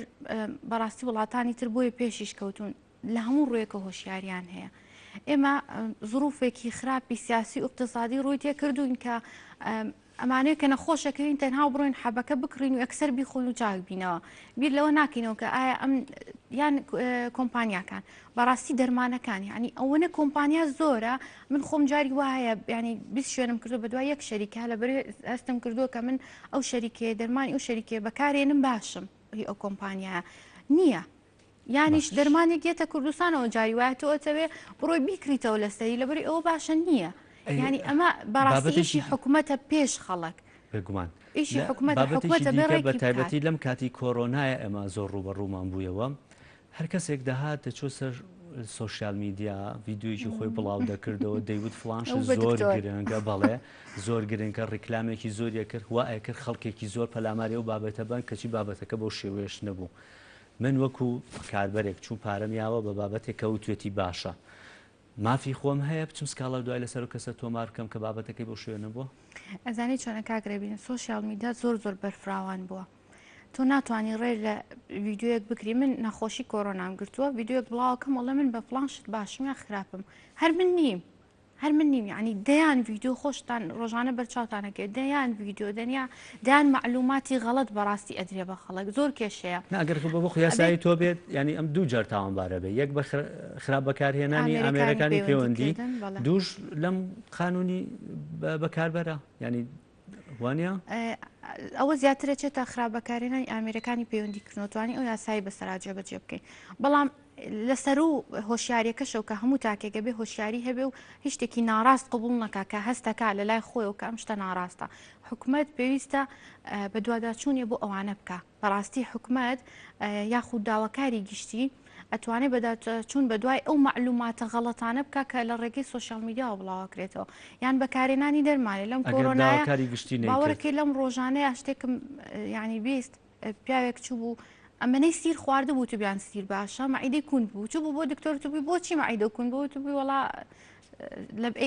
بەڕاستی وڵاتانی تر بۆیە پێشیش کەوتون لە هەموو ڕوویەکە هۆشیاریان هەیە ئێمە زروفێکی خراپی سیاسی و اقتصادی ڕووی تێکردوین کە ئەمانەیە کە نەخۆشەکەوین تەنها بڕۆین حەبەکە بکڕین و یەکسەر بیخۆین و چاک بینەوە بیر لەوە ناکەینەوە کە ئایا ئەم یان کۆمپانیاکان بەڕاستی دەرمانەکان یعنی ئەوەنە کۆمپانیا زۆرە من خۆم جاری وایە ینی 20 شوێنم کردو بە دوای یەک شەریکە لە بەر هەستم کردووە کە من ئەو شەریکەیە دەرمانی ئەو شەریکەیە بەکارێنم باشم هی ئەو کۆمپانیایە نییە یانیش دەرمانێک یەتە کوردستانەوە جاری وایە تۆ ئەتەوێ بڕۆی بیکریتەوە لەسەری لەبەری ئەوە باشە نییە ینی ئەمە بەڕاستی حکوومەتە پێش خەڵک بێگومان ئیشی حکوومەت حکوومەتە بە تایبەتی لەم کاتی کۆرۆنایە ئێمە زۆر ڕووبەڕوومان بوویەوە هەر کەسێک دەهات دەچۆ سەر سۆشیال میدیا ڤیددیویی خۆی بڵاو دەکردەوە دەیوت فلانش زۆر گرنگە بەڵێ زۆر گرنگە ڕیکلامێکی زۆریە کرد وا ئەکرد خەڵکێکی زۆر پەلاماری ئەو بابەتە بن کەچی بابەتەکە بەو شێوەیەش نەبوو من وەکو بەکاربەرێک چون پارەم یاوە بە بابەتێک کە وتوێتی باشە مافی خۆم هەیە بچم سکاڵا دوای لەسەر ئەو کەسە تۆمار بکەم کە بابەتەکەی بەو شێوە نەبووە؟ ئەزانی چۆنە کاک رێبین سۆشیال میدیا زۆر زۆر بەرفراوان بووە تۆ ناتوانانی ڕێ لە ڤیددیوەک بکری من نەخۆشی کۆرۆنام گرتووە ڤیددیوەک بڵاوکەم وەڵێ من بە فلان شت باشم یا خراپم هەر من نیم هەر من نیم یانی دەیان ڤیدیۆ خۆشتان ڕۆژانە بەرچاوتان ئەکەوێت دەیان ڤیدیۆ دەنیا دەیان مەعلوماتی غەڵەت بەڕاستی ئەدرێ بە خەڵک زۆر کێشەیە. نا ئەگەر بە بۆ یاسایی تۆ بێت یانی ئەم دوو جار تاوانبارە بێ یەک بە خراپ بەکارهێنانی ئامێرەکانی پەیوەندی دووش لەم قانونی بەکاربەرە یانی وانە؟ ئەوە زیاترە چێتە خراپ بەکارهێنانی ئامێرەکانی پەیوەندی کردنەوە توانی ئەو یاسایی بەسەرا جێبەجێ بکەین بەڵام. لەسەرو هۆشیاریەکەشەوە کە هەموو تاکێک ئەبێ هۆشیاری هەبێ و هیچ شتێکی ناڕاست قبوڵ نەکا کە هەستەکا لە لای خۆیەوە کە ئەم شتە ناڕاستە حکومەت پێویستە بەدواداچوونێ بۆ ئەوانە بکا بەڕاستی حکومەت یاخود داواکاری گشتی ئەتوانێت بەداچوون بە دوای ئەو مەعلوماتە غەڵەتانە بکا کە لە ڕێگەی سۆشیال میدیاوە بڵاوەکرێتەوە یان بەکارهێنانی دەرمانێ لەم ئەگەر کۆرۆنایە داواکاری گشتی نەیکرد باوەڕەکەی لەم ڕۆژانەیە شتێکم یعنی 20 پیاوێک چوبوو ئەمەنەی سیر خواردبوو وتبیان سیر باشە مەعیدەی کون بوو چوبوو بۆ دکتۆر وتبووی بۆچی مەعیدە کون بوو وتبووی وەڵا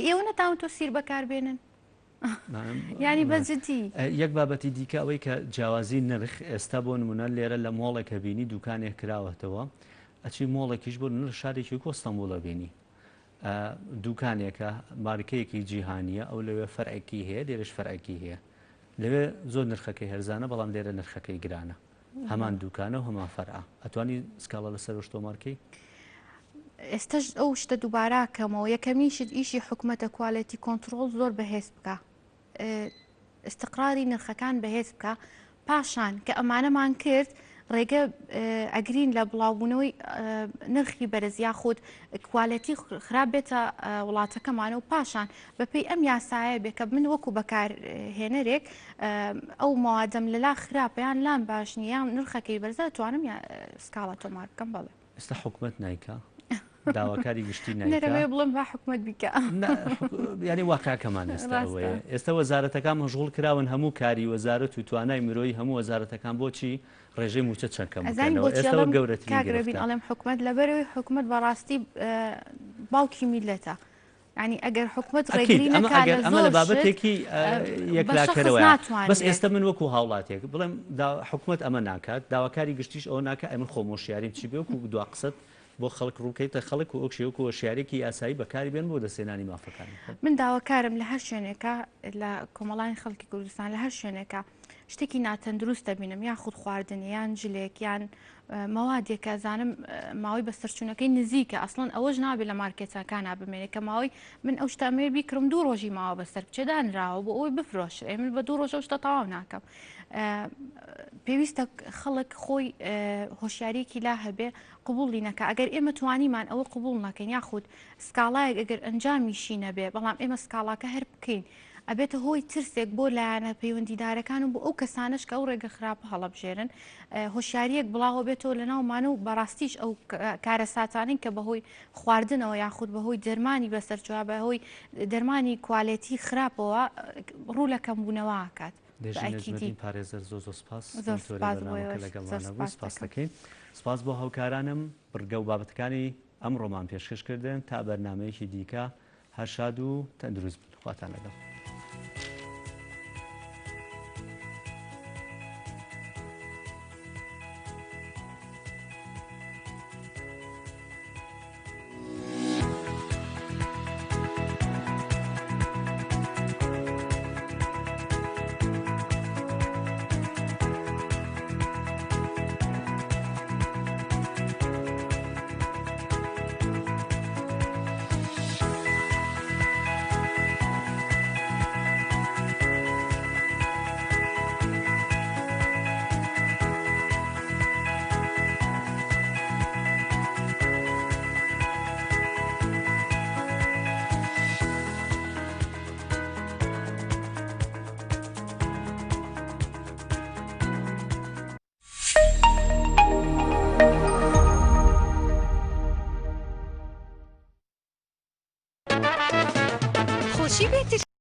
ئێوە نەتاون تۆ سیر بەکاربێنن ینی بە جدی یەک بابەتی دیکە ئەوەی کە جیاوازی نرخ ئێستا بۆ نمونە لێرە لە مۆڵێکە بینی دوکانێک کراوەتەوە ئەچی مۆڵێکیش بۆ نرخ شارێکی کۆ ئەستەنبوڵە بینی دوکانێکە مارکەیەکی جیهانیە ئەو لەوێ فەرعێکی هەیە لێرەش فەرعێکی هەیە لەوێ زۆر نرخەکەی هەرزانە بەڵام لێرە نرخەکەی گرانە هەمان دوکانە و هەمان فەرعە ئەتوانی سکاڵا لەسەرەوەش تۆمارکەی؟ ئێستەش ئەو شتە دووبارە کەمەوە یەکەمین شت ئیشی حکومەتە quality control زۆر بەهێز بکە ئیستقراری نرخەکان بەهێز بکە پاشان کە ئەمانەمان کرد ڕێگە ئەگرین لە بڵاوبوونەوەی نرخی بەرز یاخود quality خراپ بێتە وڵاتەکەمانە و پاشان بەپێی ئەم یاسایە بێ کە من وەکو بەکارهێنەرێک ئەو مەوادەم لەلا خراپە یان لام باش نییە یان نرخەکەی بەرزە توانم سکاڵا تۆمار بکەم بەڵێ. ئێستا حکومەت نایکا داواکاری گشتی نایکا نەرەوێ بڵێم با حکومەت بیکا یعنی واقعەکەمان ئێستا ئەوەیە ئێستا وەزارەتەکان مەشغوڵ کراون هەموو کاری وەزارەت و توانای مرۆیی هەموو وەزارەتەکان بۆچی ڕێژەی مووچە چەند کەم ئەزانی بکەنەوە بۆچی ئێستا ئەڵێم گەورەترین کاک ڕێبین گرفتە ئەڵێم حکومەت لەبەرەوەی حکومەت بەڕاستی باوکی میلەتە یانی ئەگەر حکومەت ئەکید ڕێگری ئەمە نەکا ئەگەر لە ئەمە لە زۆر شت بابەتێکی بە شەخس یەکلاکەرەوەیە بەس ناتوانرێ. ئێستا من وەکو هاوڵاتیەک بڵێم دا حکومەت ئەمە ناکات داواکاری گشتیش ئەوە ناکات ئەی من خۆم هۆشیاریم چی بێ وەکو دوا قسەت بۆ خەڵک ڕووکەیتە خەڵک و ئەوکشی وەکو هۆشیارێکی یاسایی بەکاری بێن بۆ دەستهێنانی مافەکانی خۆم. من داواکارم لە هەر شوێنێکا لە کۆمەڵانی خەڵکی کوردستان لە هەر شوێنێکا شتێکی ناتەندروست دەبینم یاخود خواردنێ یان جلێک یان مەوادێک کە ئەزانم ماوەی بەسەرچوونەکەی نزیکە ئەسڵەن ئەوەش نابێت لە مارکێتەکانا بمێنێت کە ماوەی من ئەو شتە ئەمەوێ بیکڕم دوو ڕۆژی ماوە بەسەر بچێ دانراوە بۆ ئەوەی بفرۆشرێ من بە دوو ڕۆژ ئەو شتە تەواو ناکەم پێویستە خەڵک خۆی هۆشیاریەکی لا هەبێ قبوڵی نەکە ئەگەر ئێمە توانیمان ئەوە قبوڵ نەکەین یاخود سکاڵایەک ئەگەر ئەنجامیشی نەبێ بەڵام ئێمە سکاڵاکە هەر بکەین ئەبێتە هۆی ترسێک بۆ لایەنە پەیوەندیدارەکان و بۆ ئەو کەسانەش کە ئەو ڕێگە خراپە هەڵەبژێرن هۆشیاریەک بڵاوە بێتەوە لە ناومان و بەڕاستیش ئەو کارەساتانەی کە بەهۆی خواردنەوە یاخود بەهۆی دەرمانی بەسەرچوە بەهۆی دەرمانی quality خراپەوە ڕوو لە کەمبوونەوە ئەکات. لێژی نەجمەدین پارێزەر زۆر زۆر سپاس زۆر سپاس بۆ لەگەڵمانە بووی سپاس دەکەین سپاس بۆ هاوکارانم بڕگە و بابەتەکانی ئەمڕۆمان پێشکەش کردن تا بەرنمەیەکی دیکە هەر شاد و تەندروست بن خواتان لەگەڵ. خۆشی بێ ترس.